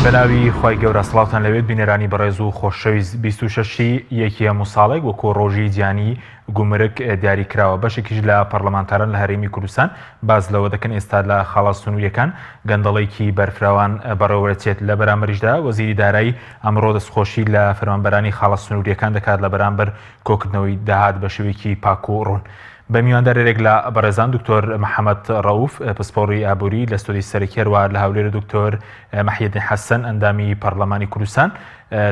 بەناوی خوای گەورە سڵاوتان لەوێت بینەرانی بەڕێز و خۆشەویست 26 یەکی هەموو ساڵێک وەکو ڕۆژی جیهانی گومرگ دیاری کراوە بەشێکیش لە پەرلەمانتاران لە هەرێمی کوردستان باس لەوە دەکەن ئێستا لە خاڵە سنووریەکان گەندەڵێکی بەرفراوان بەڕێوەچێت لە بەرامبەریشدا وەزیری دارایی ئەمڕۆ دەستخۆشی لە فەرمانبەرانی خاڵە سنووریەکان دەکات لە بەرامبەر کۆکردنەوەی داهات بە شێوەیەکی پاک و ڕوون. بە میواندارێک لە بەڕێزان دکتۆر محەممەد ڕەوف پسپۆڕی ئابووری لە ستۆدیۆی سەرەکی هەروە لە هەولێر و دکتۆر مەحیەدین حەسەن ئەندامی پەرلەمانی کوردستان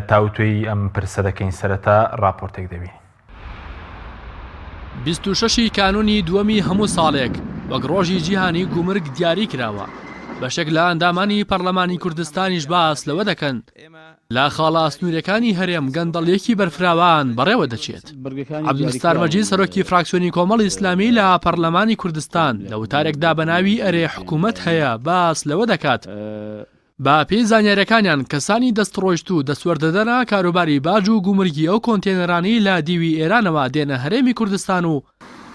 تاوتوێی ئەم پرسە دەکەین سەرەتا ڕاپۆرتێک دەبینین. 26 ی کانوونی دووەمی هەموو ساڵێک وەک ڕۆژی جیهانی گومرگ دیاری کراوە، بەشێک لە ئەندامانی پەرلەمانی کوردستانیش باس لەوە دەکەن لە خاڵە سنووریەکانی هەرێم گەندەڵیەکی بەرفراوان بەڕێوە دەچێت. عەبدولستار مەجید سەرۆکی فراکسیۆنی کۆمەڵی ئیسلامی لە پەرلەمانی کوردستان لە وتارێکدا بە ناوی ئەرێ حکوومەت هەیە باس لەوە دەکات، بە پێی زانیاریەکانیان کەسانی دەستڕۆیشتوو دەستوەردەدەنە کاروباری باج و گومرگی ئەو کۆنتێنەرانەی لە دیوی ئێرانەوە دێنە هەرێمی کوردستان و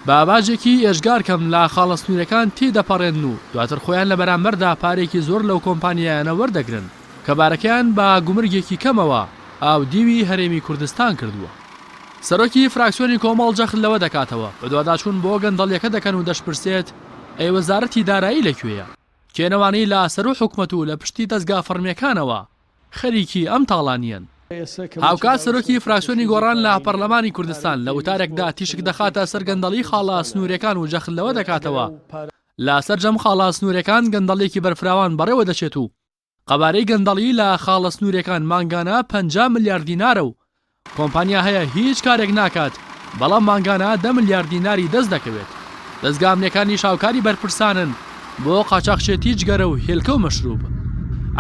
بە باجێکی ئێجگار کەم لە خاڵە سنوورەکان تێیدەپەڕێنن و دواتر خۆیان لە بەرامبەردا پارەیەکی زۆر لەو کۆمپانیایانە وەردەگرن کە بارەکەیان بە گومرگێکی کەمەوە ئاودیوی هەرێمی کوردستان کردووە. سەرۆکی فراکسیۆنی کۆمەڵ جەخت لەوە دەکاتەوە، بەدواداچوون بۆ گەندەڵییەکە دەکەن و دەشپرسێت، ئەی وەزارەتی دارایی لە کوێیە؟ کێن ئەوانەی لە سەروو حکومەت و لە پشتی دەزگا فەڕمییەکانەوە خەریکی ئەم تاڵانییەن. هاوکات سەرۆکی فراکسیۆنی گۆڕان لە پەرلەمانی کوردستان لە وتارێکدا تیشک دەخاتە سەر گەندەڵی خاڵە سنووریەکان و جەخت لەوە دەکاتەوە لە سەرجەم خاڵە سنووریەکان گەندەڵیەکی بەرفراوان بەڕێوە دەچێت و قەبارەی گەندەڵی لە خاڵە سنووریەکان مانگانە 50 ملیار دینارە و کۆمپانیا هەیە هیچ کارێک ناکات بەڵام مانگانە دە ملیار دیناری دەست دەکەوێت. دەزگا ئەمنیەکانیش هاوکاری بەرپرسانن بۆ قاچاخچێتی جگەرە و هێلکە و مەشروب.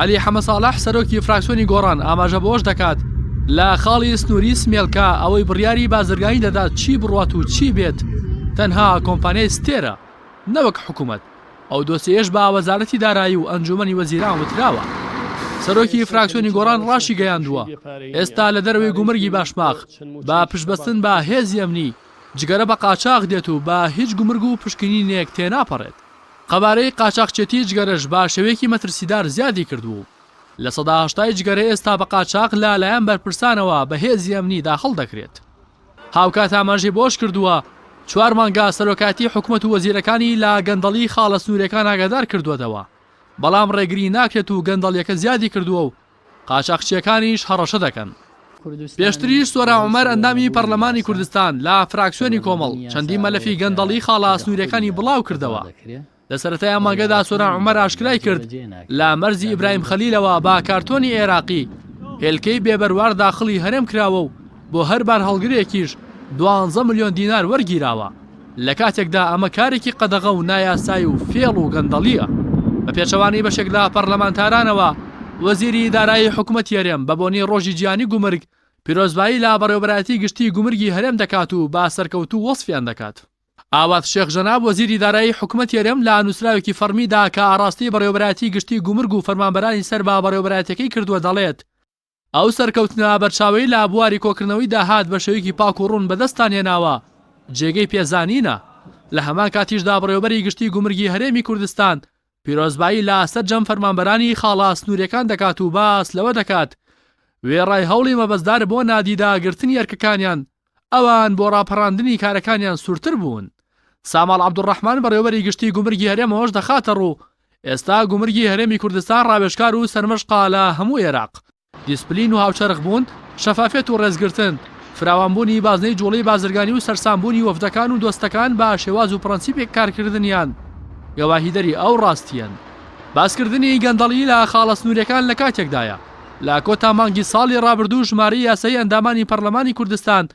عەلی حەمەساڵح سەرۆکی فراکسیۆنی گۆڕان ئاماژە بەوەش دەکات، لە خاڵی سنووری سمێلکا ئەوەی بڕیاری بازرگانی دەدات چی بڕوات و چی بێت تەنها کۆمپانیای ستێرە نەوەک حکومەت. ئەو دۆسیەیەش بە وەزارەتی دارایی و ئەنجوومەنی وەزیران وتراوە. سەرۆکی فراکسیۆنی گۆڕان ڕاشیگەیاندووە، ئێستا لە دەرەوەی گومرگی باشماخ بە پشتبەستن بە هێزی ئەمنی، جگەرە بە قاچاخ دێت و بە هیچ گومرگ و پشکنینێک تێناپەڕێت. قەبارەی قاچاخچێتی جگەرەش بە شێوەیەکی مەترسیدار زیادی کردووە و لە سەدا هەشتای جگەرە ئێستا بە قاچاخ لە لایەن بەرپرسانەوە بە هێزی ئەمنی داخڵ دەکرێت. هاوکات ئاماژەی بەوەشکردووە، چوار مانگە سەرۆکایەتی حکومەت و وەزیرەکانی لە گەندەڵی خاڵە سنووریەکان ئاگادار کردووەتەوە، بەڵام ڕێگری ناکرێت و گەندەڵیەکە زیادی کردووە و قاچاخچییەکانیش هەڕەشە دەکەن. پێشتریش سۆران عومەر ئەندامی پەرلەمانی کوردستان لە فراکسیۆنی کۆمەڵ چەندین مەلەفی گەندەڵی خاڵە سنووریەکانی بڵاوکردەوە. لە سەرەتای ئەم مانگەدا سۆران عومەر ئاشکرای کرد لە مەرزی ئیبراهیم خەلیلەوە بە کارتۆنی عێراقی هێلکەی بێ بەروار داخڵی هەرێم کراوە و بۆ هەر بارهەڵگرێکیش دوانزە ملیۆن دینار وەرگیراوە لە کاتێکدا ئەمە کارێکی قەدەغە و نایاسایی و فێڵ و گەندەڵییە. بە پێچەوانەی بەشێک لە پەرلەمانتارانەوە وەزیری دارایی حکومەتی هەرێم بە بۆنەی ڕۆژی جیهانی گومرگ پیرۆزبایی لە بەڕێوەبەرایەتی گشتی گومرگی هەرێم دەکات و بە سەرکەوتوو وەسفیان دەکات. ئاوات شێخ جەناب وەزیری دارایی حکومەتی هەرێم لە نووسراوێکی فەڕمیدا کە ئاڕاستەی بەڕێوەبەرایەتی گشتی گومرگ و فەرمانبەرانی سەر بە بەڕێوەبەرایەتیەکەی کردووە دەڵێت، ئەو سەرکەوتنە بەرچاوەی لە بواری کۆکردنەوەی داهات بە شێوەیەکی پاک و ڕوون بەدەستتان هێناوە جێگەی پێزانینە، لە هەمان کاتیشدا بەڕێوەبەری گشتی گومرگی هەرێمی کوردستان پیرۆزبایی لە سەرجەم فەرمانبەرانی خاڵە سنووریەکان دەکات و باس لەوە دەکات وێڕای هەوڵی مەبەستدار بۆ نادیدە گرتنی ئەرکەکانیان ئەوان بۆ ڕاپەڕاندنی کارەکانیان سوورتر بوون. ساماڵ عەبدولڕەحمان بەڕێوەبەری گشتی گومرگی هەرێم ئەوەش دەخاتەڕوو، ئێستا گومرگی هەرێمی کوردستان ڕاوێژکار و سەرمەشقە لە هەموو ئێراق، دیسپلین و هاوچەرخ بوون، شەفافیەت و ڕێزگرتن، فراوانبوونی بازنەی جوڵەی بازرگانی و سەرسامبوونی وەفدەکان و دۆستەکان بە شێواز و پڕەنسیپێک کارکردنیان گەواهیدەری ئەو ڕاستییەن. باسکردنی گەندەڵی لە خاڵە سنووریەکان لە کاتێکدایە، لە کۆتا مانگی ساڵی ڕابردوو ژمارەی یاسایی ئەندامانی پەرلەمانی کوردستان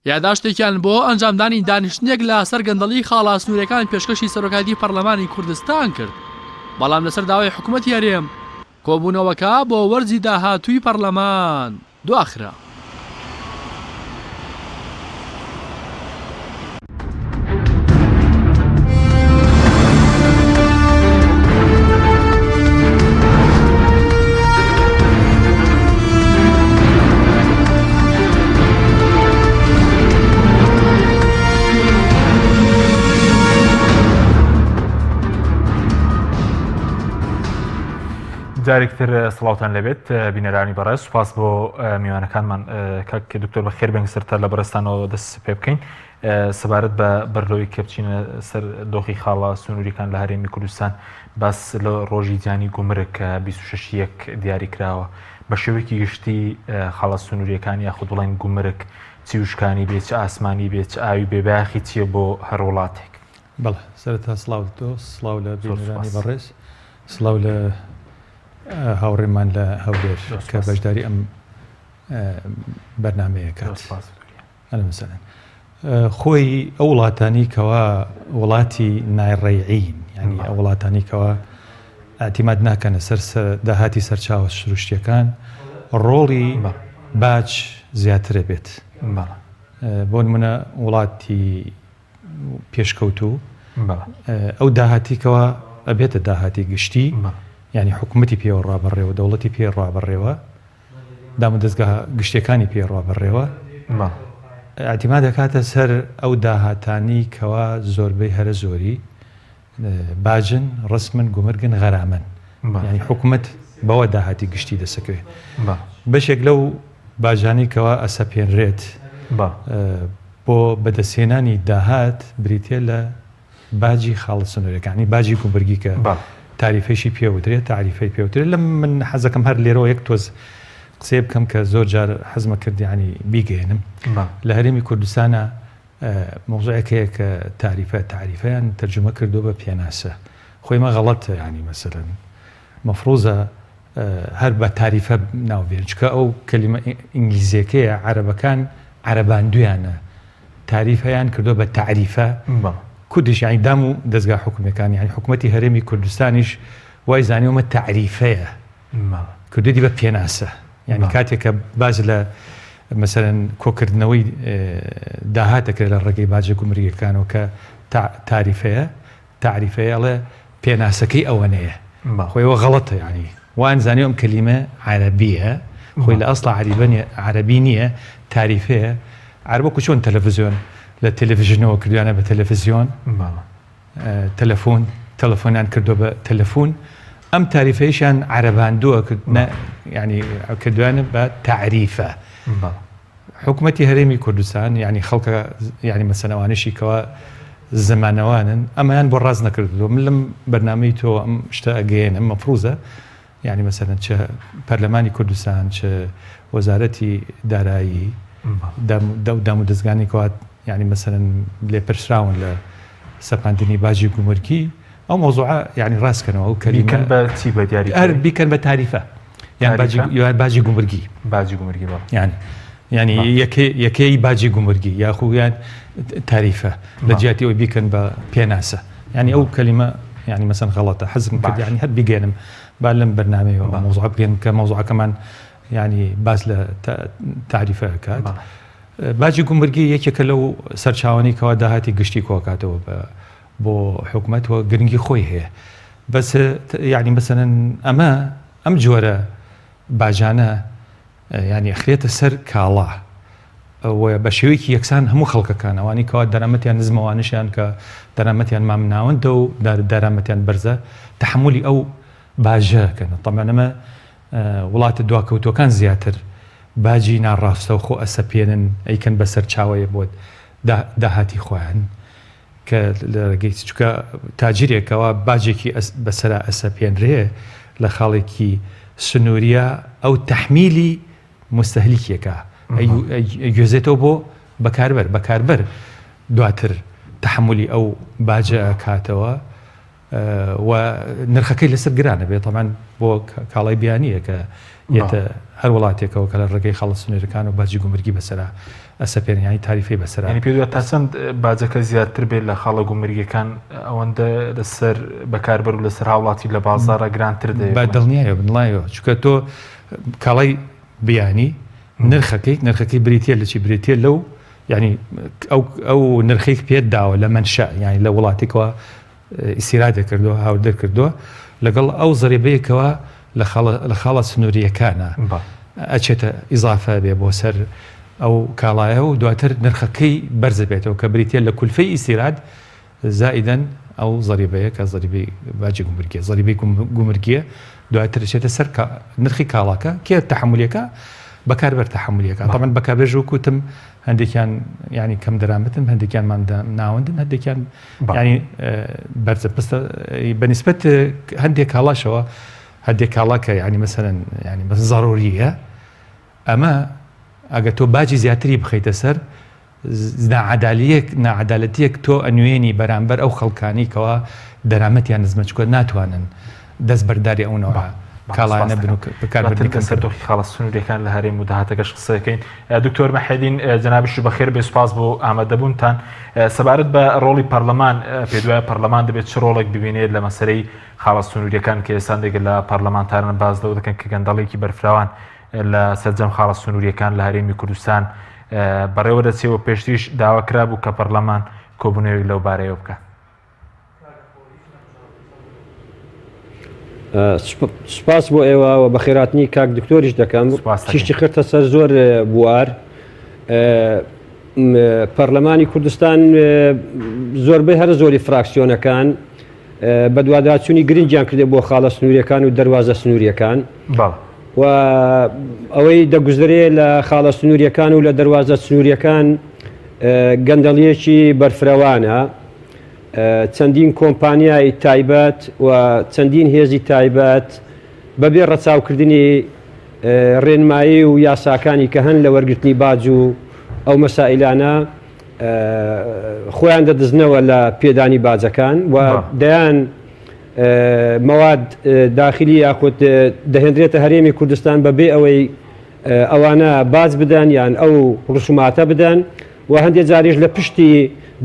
یاداشتێکیان بۆ ئەنجامدانی دانیشتنێک لە سەر گەندەڵی خاڵە سنوورەکان پێشکەشی سەرۆکایەتی پەرلەمانی کوردستان کرد، بەڵام لەسەر داوای حکومەتی هەرێم کۆبوونەوەکە بۆ وەرزی داهاتووی پەرلەمان دواخرا. جارێکتر سڵاوتان لێبێت بینەرانی بەڕێز سوپاس بۆ میوانەکانمان کاک دکتۆر بەخێر بێن سەرتا لە بەڕێزتانەوە دەست پێ بکەین سەبارەت بە بەرلەوەی کە بچینە سەر دۆخی خاڵە سنووریەکان لە هەرێمی کوردستان باس لە ڕۆژی جیهانی گومرگ کە 26 یەک دیاری کراوە بە شێوەیەکی گشتی خاڵە سنووریەکان یاخود بڵێن گومرگ چی وشکانی بێ چ ئاسمانی بێ چ ئاوی بێ بایەخی چییە بۆ هەر وڵاتێک؟ بەڵێ سەرەتا سڵاو لە تۆ سڵاو لە بینەرانی بەڕێز سڵاو لە هاوڕێمان لە هەولێر کە بەشداری ئەم بەرنمەیە کات ئەلمسەلەن خۆی ئەو وڵاتانی کەوا وڵاتی نایڕێعین ینی ئەو وڵاتانی کەوا ئەتیماد ناکەنە سەر داهاتی سەرچاوە سروشتیەکان ڕۆڵی باج زیاترە بێت بۆ نمونە وڵاتی پێشکەوتوو ئەو داهاتی کەوا ئەبێتە داهاتی گشتی یعنی حکوومەتی پێوە ڕابڕێوە دەوڵەتی پێ ڕابڕێوە دام و دەستگا گشتیەکانی پێ ڕابڕێوە اعتماد دەکاتە سەر ئەو داهاتانی کەوا زۆربەی هەرە زۆری باجن ڕسمن گومرگن غەرامەن یعنی حکوومەت بەوە داهاتی گشتی دەسەکەوێت بەشێک لەو باجانی کەوا ئەسەپێنرێت بۆ بەدەستهێنانی داهات بریتە لە باجی خاڵە سنوورەکانی باجی گومرگی کە تاریفەیشی پێوترێت تاریفەی پێوترێت لەم من حەزەکەم هەر لێرەوە یەک تۆز قسەیە بکەم کە زۆر جار حەزمە کرد یعنی بیگەێنم لە هەرێمی کوردستانە مەوزوعێک هەیە کە تاریفە تاریفەیان تەرجومە کردو بە پێناسە خۆی مە غەڵەتە ینی مەسەلەن مەفروزە هەر بە تاریفە ناو بێن چکە ئەو کەلیمە ئینگلیزیەکەیە عەرەبەکان عەرەباندویانە تاریفەیان کردووە بە تاریفە کوردیش یعنی دام و دەزگا حکومیەکان یعنی حکوومەتی هەرێمی کوردستانیش وای زانیومە تاریفەیە کردوێتی بە پێناسە یعنی کاتێک کە باز لە مەسەرەن کۆکردنەوەی داهات دەکرێت لە ڕێگەی باجە گومرگەکانەوە کە تاریفەیە تاریفەیە ئەڵێ پێناسەکەی ئەوەنەیە خۆی ئەوە غەڵەتە یعنی وان زانی ئەم کەلیمە عەرەبیە خۆی لە ئەسڵا عەریبە نیە عەرەبی نییە تاریفەیە عەرەب وەکو چۆن تەلەڤزیۆن لە تەلەڤیژنەوە کردویانە بە تەلەڤزیۆن تەلەفۆن تەلەفۆنیان کردو بە تەلەفۆن ئەم تاریفەیشیان عەرەباندووە ینی کردویانە بە تاریفە حکومەتی هەرێمی کوردستان یانی خەڵکە یانی مەسەن ئەوانەشی کەوا زمانەوانن ئەمەیان بۆ ڕاست نەکردووە من لەم بەرنامەی تۆ ئەم شتە ئەگەیەنم مەفروزە یانی مەسەلەن چ پەرلەمانی کوردستان چ وەزارەتی دارایی دام و دەزگانی کەوا یانی مەسەلەن لێپرسراون لە سەپاندنی باجی گومرگی ئەو مەوزوعە یانی ڕاست کەنەوە ئەو کەلیمە بیکەن بە چی بە دیاری هەر بیکەن بە تاریفە یان باجی یان باجی گومرگی باجی گومرگی بەڵێ یانی یانی یەکەی یەکەی باجی گومرگی یاخو یان تاریفە لە جیاتی ئەوی بیکەن بە پێناسە یانی ئەو کەلیمە یانی مەسەن غەڵەتە حەزم کرد یانی هەر بیگەێنم با لەم بەرنامەیەوە مەوزوع بگەێنم کە مەوزوعەکەمان یانی باس لە تاریفە کات باجی گومرگی یەکێکە لەو سەرچاوانەی کەوا داهاتی گشتی کۆکاتەوە بە بۆ حکومەت و گرنگی خۆی هەیە بەس یعنی مەسەلەن ئەمە ئەم جۆرە باجانە یعنی ئەخرێتە سەر کاڵا و بە شێوەیەکی یەکسان هەموو خەڵکەکان ئەوانی کەوا دەرامەتیان نزمەوانشیان کە دەرامەتیان مامناوەندە و دەرامەتیان بەرزە تحملی ئەو باجەکەن طبعا ئەمە وڵاتە دواکەوتوەکان زیاتر باجی ناڕاستەوخۆ ئەسەپێنن ئەیکەن بە سەرچاوەیە بۆ داهاتی خۆیان کە لە ڕێگەی چونکە تاجرێک کەوا باجێکی بەسەرا ئەسەپێنرێ لە خاڵێکی سنووریە ئەو تەحمیلی موستەهلیکێکە ئەگوێزێتەوە بۆ بەکاربەر بەکاربەر دواتر تەحملی ئەو باجە ئەکاتەوە و نرخەکەی لەسەر گرانە بێت تەبعەن بۆ کاڵای بیانییە کە یەتە هەر وڵاتێکەوە کە لە ڕێگەی خاڵە سنوورەکان و باجی گومرگی بەسەرا ئەسەپێنن یانی تاریفەی بەسەرا. یانی پێت وایە تا چەند باجەکە زیاتر بێت لە خاڵە گومرگیەکان ئەوەندە لەسەر بەکاربەر و لەسەر هاوڵاتی لە بازاڕا گرانتر دەبێت؟ بە دڵنیایەوە بە دڵنیایەوە چونکە تۆ کاڵای بیانی نرخەکەی نرخەکەی بریتیە لە چی بریتیە لەو یعنی ئەو ئەو نرخەی پێت داوە لە مەنشا یعنی لە وڵاتێکەوە ئیسیرادە کردووە هاوردە کردووە لەگەڵ ئەو زەریبەیەکەوە لە خاڵە سنووریەکانە ئەچێتە ئیزافە بێ بۆ سەر ئەو کاڵایە و دواتر نرخەکەی بەرزە بێتەوە کە بریتە لە کولفەی ئیسیراد زائیدەن ئەو زەریبەیە کە زەریبەی باجی گومرگیە زەریبەی گومرگیە دواتر دەچێتە سەر نرخی کاڵاکە کێ تەحەمولیەکە بەکاربەر تەحەمولیەکە تەبعەن بەکاربەرش وەک وتم هەندێکیان یعنی کەم دەرامەتن هەندێکیان مام ناوەندن هەندێکیان ینی بەرزە پستە بەنیسبەت هەندێک کاڵاشەوە هەندێک کاڵا کە ینی مەسەرەن ینی بەس زەڕوریە ئەمە ئەگە تۆ باجی زیاتری بخەیتە سەر ناعەدالیەک ناعەدالەتیەک تۆ ئەنوێنی بەرامبەر ئەو خەڵکانەی کەوا دەرامەتیان نزمە چونکە ناتوانن دەست بەرداری ئەو نەوعە کاڵایانە بن و بەکاربردنی کەمتر لەسەر دۆخی خاڵە سنووریەکان لە هەرێم و داهاتەکەش قسە دەکەین. دکتۆر مەحێدین جەنابیشت بەخێر بێ سوپاس بۆ ئامادەبوونتان. سەبارەت بە ڕۆڵی پەرلەمان پێت وایە پەرلەمان دەبێت چ ڕۆڵێک ببینێت لە مەسەلەی خاڵە سنووریەکان کە ئێستا هەندێک لە پەرلەمانتاران باس لەوە دەکەن کە گەندەڵیەکی بەرفراوان لە سەرجەم خاڵە سنووریەکان لە هەرێمی کوردستان بەڕێوە دەچێ و پێشتریش داوا کرابوو کە پەرلەمان کۆبوونەوەیەک لەو بارەیەوە بکات. سپاس بۆ ئێوە و بەخێراتنی کاک دکتۆریش دەکەم تیشکی خرتە سەر زۆر بوار پەرلەمانی کوردستان زۆربەی هەرە زۆری فراکسیۆنەکان بەدواداچوونی گرنگیان کردێ بۆ خاڵە سنووریەکان و دەواازە سنووریەکان و ئەوەی دەگوزرێ لە خاڵە سنووریەکان و لە دەواازە سنووریەکان گەندەڵیەکی بەرفرەوانە چەندین کۆمپانیای تایبەت و چەندین هێزی تایبەت بەبێ ڕەچاوکردنی ڕێنمایی و یاساکانی کە هەن لە وەرگرتنی باج و ئەو مەسائلانە خۆیان دەدزنەوە لە پێدانی باجەکان و دەیان مەواد داخلی یاخود دەهێندرێتە هەرێمی کوردستان بەبێ ئەوەی ئەوانە باج بدەن یان ئەو ڕسوماتە بدەن و هەندێک جاریش لە پشتی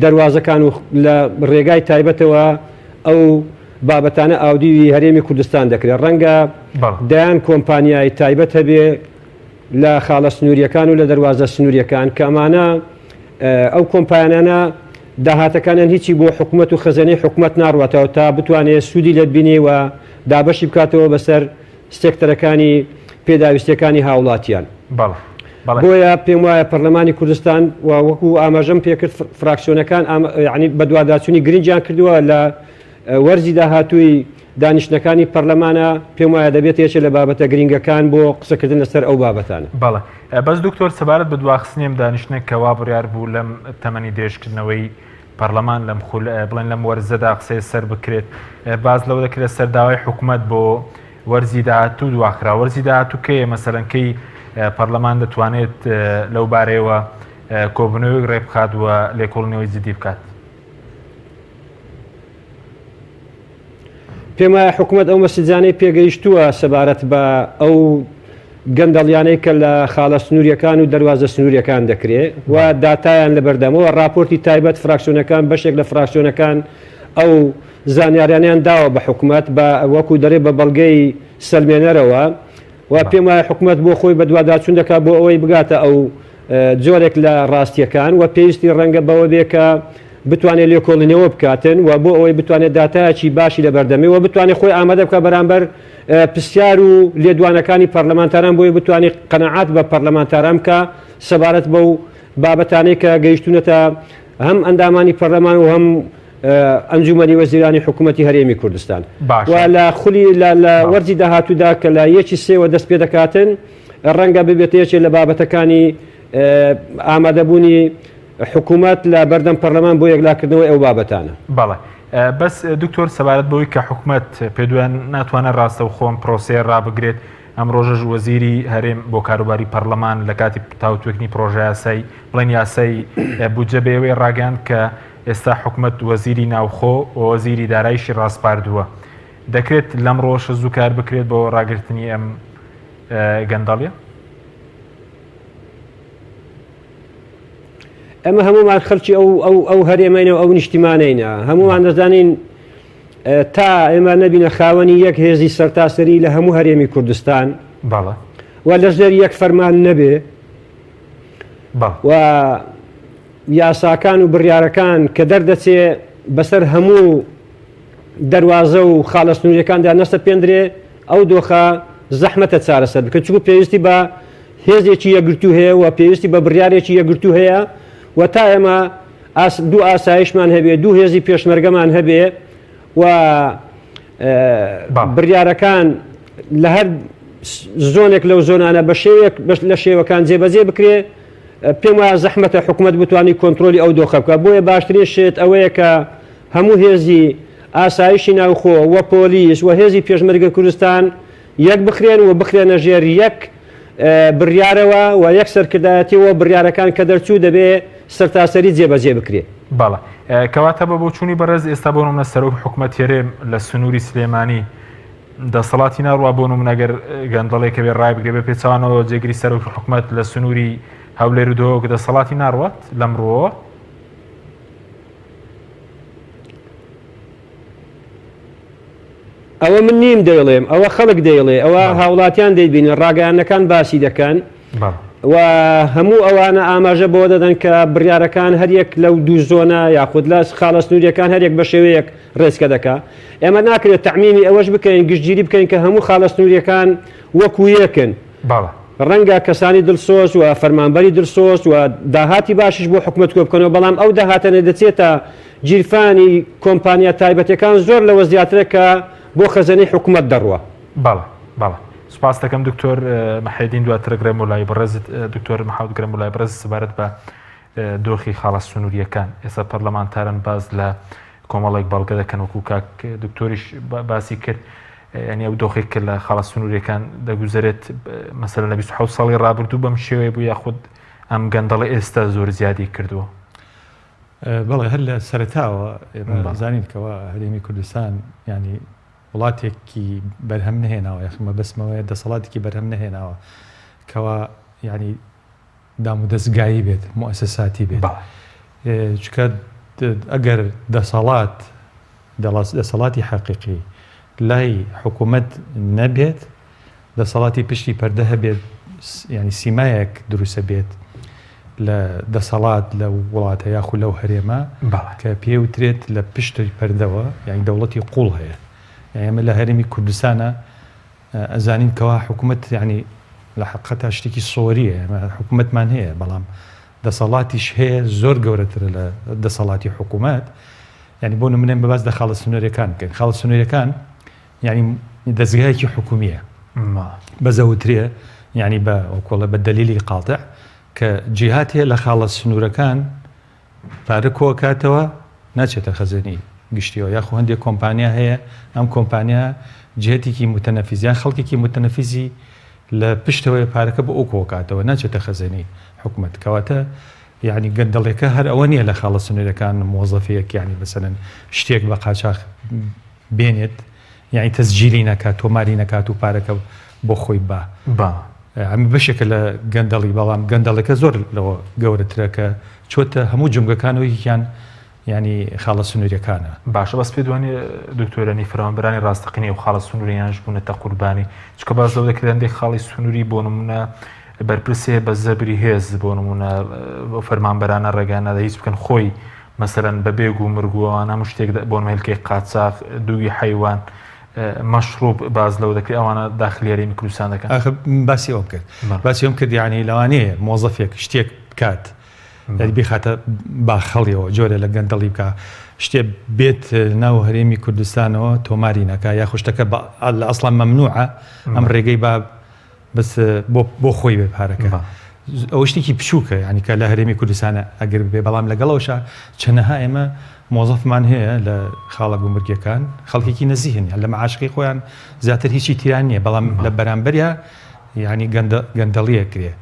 دەروازەکان و لە ڕێگای تایبەتەوە ئەو بابەتانە ئاودیوی هەرێمی کوردستان دەکرێت ڕەنگە دەیان کۆمپانیای تایبەت هەبێ لە خاڵە سنووریەکان و لە دەروازە سنووریەکان کە ئەمانە ئەو کۆمپانیانە داهاتەکانیان هیچی بۆ حکومەت و خەزێنەی حکومەت ناڕواتەوە تا بتوانێت سوودی لێ بینێ و دابەشی بکاتەوە بەسەر سێکتەرەکانی پێداویستیەکانی هاوڵاتیان. بۆیە پێم وایە پەرلەمانی کوردستان و وەکو ئاماژەم پێکرد فراکسیۆنەکان یعنی بەدواداچوونی گرنگیان کردووە لە وەرزی داهاتووی دانیشتنەکانی پەرلەمانە، پێم وایە دەبێتە یەکێ لە بابەتە گرینگەکان بۆ قسەکردن لەسەر ئەو بابەتانە. بەڵێ بەس دکتۆر سەبارەت بە دواخستنی ئەم دانیشتنە کە وا بڕیار بوو لەم تەمەنی درێژکردنەوەی پەرلەمان لەم خول بڵێن لەم وەرزەدا قسەی سەر بکرێت باس لەوە دەکرێت سەر داوای حکومەت بۆ وەرزی داهاتوو دواخرا وەرزی داهاتوو کەیە مەسەلەن کەی پەرلەمان دەتوانێت لەو بارەیەوە کۆبوونەوەیەک ڕێکبخات و لێکۆڵینەوەی جدی بکات؟ پێم وایە حکومەت ئەو مەسجانەی پێگەیشتووە سەبارەت بە ئەو گەندەڵیانەی کە لە خاڵە سنووریەکان و دەواازە سنووریەکان دەکرێ و داتایان لە بەردەمەوە راپۆرتی تایبەت فراکسیۆنەکان بەشێک لە فراکسیۆنەکان ئەو زانیاریانیان داوە بە حکومەت بە وەکو دەرێ بە بەڵگەی سەلمێنەرەوە و پێم وایە حکومەت بۆ خۆی بەدواداچوون دەکات بۆ ئەوەی بگاتە ئەو جۆرێک لە ڕاستیەکان و پێویستی ڕەنگە بەوە بێ کە بتوانێت لێکۆڵینەوە بکاتن و بۆ ئەوەی بتوانێت داتایەکی باشی لە بەردەمێ و بتوانێت خۆی ئامادە بکات بەرامبەر پرسیار و لێدوانەکانی پەرلەمانتاران بۆی بتوانێت قەناعات بە پەرلەمانتاران بکە سەبارەت بەو بابەتانەی کە گەیشتونەتە هەم ئەندامانی پەرلەمان و هەم ئەنجومەنی وەزیرانی حکوومەتی هەرێمی کوردستان و لە خولی لە وەرزی داهاتوودا کە لە یەکی سێوە دەست پێ دەکاتن ڕەنگە ببێتە یەکێ لە بابەتەکانی ئامادەبوونی حکوومەت لە بەردەم پەرلەمان بۆ یەکلاکردنەوەی ئەو بابەتانە. بەڵێ بەس دکتۆر سەبارەت بەوەی کە حکومەت پێدویان ناتوانێت ڕاستەوخۆ ئەم پرۆسەیە ڕابگرێت، ئەم ڕۆژەش وەزیری هەرێم بۆ کاروباری پەرلەمان لە کاتی تاوتوێکردنی پرۆژەیاسای بڵێن یاسای بودجە بە ئێوەی ڕاگەیاند کە ئێستا حکومەت وەزیری ناوخۆ و وەزیری دارایشی ڕاسپاردووە دەکرێت لەم ڕۆژە زوو کار بکرێت بۆ ڕاگرتنی ئەم گەندەڵیە؟ ئێمە هەمومان خەلکی ئەو ئەو ئەو هەرێمەینە و ئەو نیشتیمانەینە هەمومان دەزانین تا ئێمە نەبینە خاوەنی یەک هێزی سەرتاسەری لە هەموو هەرێمی کوردستان بەڵێ و لەژێر یەک فەرمان نەبێ و یاساکان و بڕیارەکان کە دەردەچێ بەسەر هەموو دەروازە و خاڵە سنووریەکاندا نەسەپێندرێ ئەو دۆخە زەحمەتە چارەسەر بکە چونکو پێویستی بە هێزێکی یەکگرتوو هەیە و پێویستی بە بڕیارێکی یەکگرتوو هەیە و تا ئێمە. دوو ئاسایشمان هەبێ دوو هێزی پێشمەرگەمان هەبێ و بڕیارەکان لە هەر زۆنێک لەو زۆنانە بە شێوەیەک لە شێوەکان جێبەجێ بکرێ پێم وایە زەحمەتە حکوومەت بتوانانی کۆنتترۆلی ئەو دۆخە بکە بۆیە باشترین شت ئەوەیە کە هەموو هێزی ئاسایشی ناوخۆ و پۆلیس و هێزی پێشمەرگە کوردستان یەک بخرێن و بخرێنە ژێر یەک بڕیارەوە و یەک سەرکردایەتیەوە بڕیارەکان کە دەرچوو دەبێ سەرتاسەری جێبەجێ بکرێ. بەڵێ. کەواتە بە بۆچوونی بەڕێز ئێستا بۆ نمونە سەرۆک حکومەت هەرێم لە سنووری سلێمانی دەسەڵاتی ناڕوا بۆ نمونە گەر گەندەڵێک هەبێ ڕایبگرێ بە پێچەوانەوە جێگری سەرۆکی حکومەت لە سنووری هەولێر و دهۆک دەسەڵاتی ناڕوات لەم ڕووەوە؟ ئەوە من نیم دەیڵێم ئەوە خەڵک دەیڵێ ئەوە هاوڵاتیان دەیبینن ڕاگەیاندنەکان باسی دەکەن و هەموو ئەوانە ئاماژە بۆ دەدەن کە بڕیارەکان هەریەک لەو دوو زۆنە یاخود لە خاڵە سنووریەکان هەریەک بە شێوەیەک ڕێچکە دەکا ئێمە ناکرێت تەعمیمی ئەوەش بکەین گشتگیری بکەین کە هەموو خاڵە سنووریەکان وەکو یەکن ڕەنگە کەسانی دڵسۆز و فەرمانبەری دڵسۆز و داهاتی باشیش بۆ حکومەت کۆ بکەنەوە بەڵام ئەو داهاتەنە دەچێتە گیرفانی کۆمپانیا تایبەتەکان زۆر لەوە زیاترە کە بۆ خەزێنەی حکومەت دەڕوا. بەڵێ بەڵێ سوپاست دەکەم دکتۆر محێدین دواتر گرێم و لای بەڕێزت دکتۆر محەممەد گرێم و لای بەڕێز سەبارەت بە دۆخی خاڵە سنووریەکان ئێستا پەرلەمانتاران باز لە کۆمەڵێک بەڵگە دەکەن وەکو کاک دکتۆریش باسی کرد ینی ئەو دۆخێک کە لە خاڵە سنووریەکان دەگوزارێت مەسەلەن لە 26 ساڵی ڕابردوو بەم شێوەیە بوو یاخود ئەم گەندەڵی ئێستا زۆر زیادی کردووە. بەڵێ هەر لە سەرەتاوە ئێمە زانین کەوا هەرێمی کوردستان یانی وڵاتێکی بەرهەم نەهێناوە یاخ مەبەستمەوەیە دەسەڵاتێکی بەرهەم نەهێناوە کەوا یانی دام و دەستگایی بێت موئەسەساتی بێت چکە ئەگەر دەسەڵات دەسەڵاتی حەقیقی لای حکوومەت نەبێت دەسەڵاتی پشتی پەردە هەبێت یانی سیمایەک دروسە بێت لە دەسەڵات لە وڵاتە یاخو لەو هەرێمە کە پێوترێت لە پشتی پەردەوە یانی دەوڵەتی قوڵ هەیە ئێمە لە هەرێمی کوردستانە ئەزانین کەوا حکوومەت یانی لە حقەتا شتێکی سۆریە ئێمە حکوومەتمان هەیە بەڵام دەسەڵاتیش هەیە زۆر گەورەترە لە دەسەڵاتی حکوومەت یانی بۆ نمونە بە باس لە خاڵە سنوورەکان بکەین خاڵە سنوورەکان یانی دەزگایەکی حکومییە بەزەوترێ یانی بە وەکۆڵە بە دەلیلی قاتع کە جیهات هەیە لە خاڵە سنوورەکان پارە کۆکاتەوە ناچێتە خەزێنی گشتیەوە یاخۆ هەندێک کۆمپانیا هەیە ئەم کۆمپانیا جهتێکی متەنەفیز یان خەڵکێکی متەنەفیزی لە پشتەوەی پارەکە بۆ ئەو کۆکاتەوە ناچێتە خەزێنی حکومەت کەواتە یعنی گەندەڵێکە هەر ئەوە نییە لە خاڵە سنوورەکان مۆزەفەیەک یعنی مەسەلەن شتێک بە قاچاخ بێنێت یانی تەسجیلی نەکات تۆماری نەکات و پارەکە بۆ خۆی با با ئەمە بەشێکە لە گەندەڵی بەڵام گەندەڵەکە زۆر لەوە گەورەترە کە چۆتە هەموو جومگەکان و یەکیان ینی خاڵە سنووریەکانە. باشە بەس پێت وانیە دکتۆرانی فەرمانبەرانی ڕاستەقینەی ئەو خاڵە سنووریانەش بوونەتە قوربانی چونکە باس لەوە دەکرێت هەندێک خاڵی سنووری بۆ نمونە بەرپرس هەیە بە زەبری هێز بۆ نمونە ئەو فەرمانبەرانە ڕێگا نادا هیچ بکەن خۆی مەسەلەن بە بێ گومرگ و ئەوانە هەموو شتێک بۆ نمونە هێلکەی قاچاخ دووگی حەیوان مەشروب باس لەوە دەکرێت ئەوانە داخلی هەرێمی کوردستان دەکەن. ئاخر باسی ئەوەم کرد باسی ئەوەم کرد یانی لەوانەیە مۆزەفێک شتێک بکات یانی بیخاتە باخەڵیەوە جۆرە لە گەندەڵی بکا شتێ بێت ناو هەرێمی کوردستانەوە تۆماری نەکا یاخو شتەکە لە ئەسڵان مەمنوعە ئەم ڕێگەی با بەس بۆ بۆ خۆی بێ پارەکە ئەوە شتێکی بچووکە یعنی کە لە هەرێمی کوردستانە ئەگەر بێ بەڵام لەگەڵەوەشا چەنەها ئێمە مۆزەفمان هەیە لە خاڵە گومرگەکان خەڵکێکی نەزیهن یان لە معاشەکەی خۆیان زیاتر هیچی تیران نییە بەڵام لە بەرامبەریا یعنی گەندەڵیە کرێ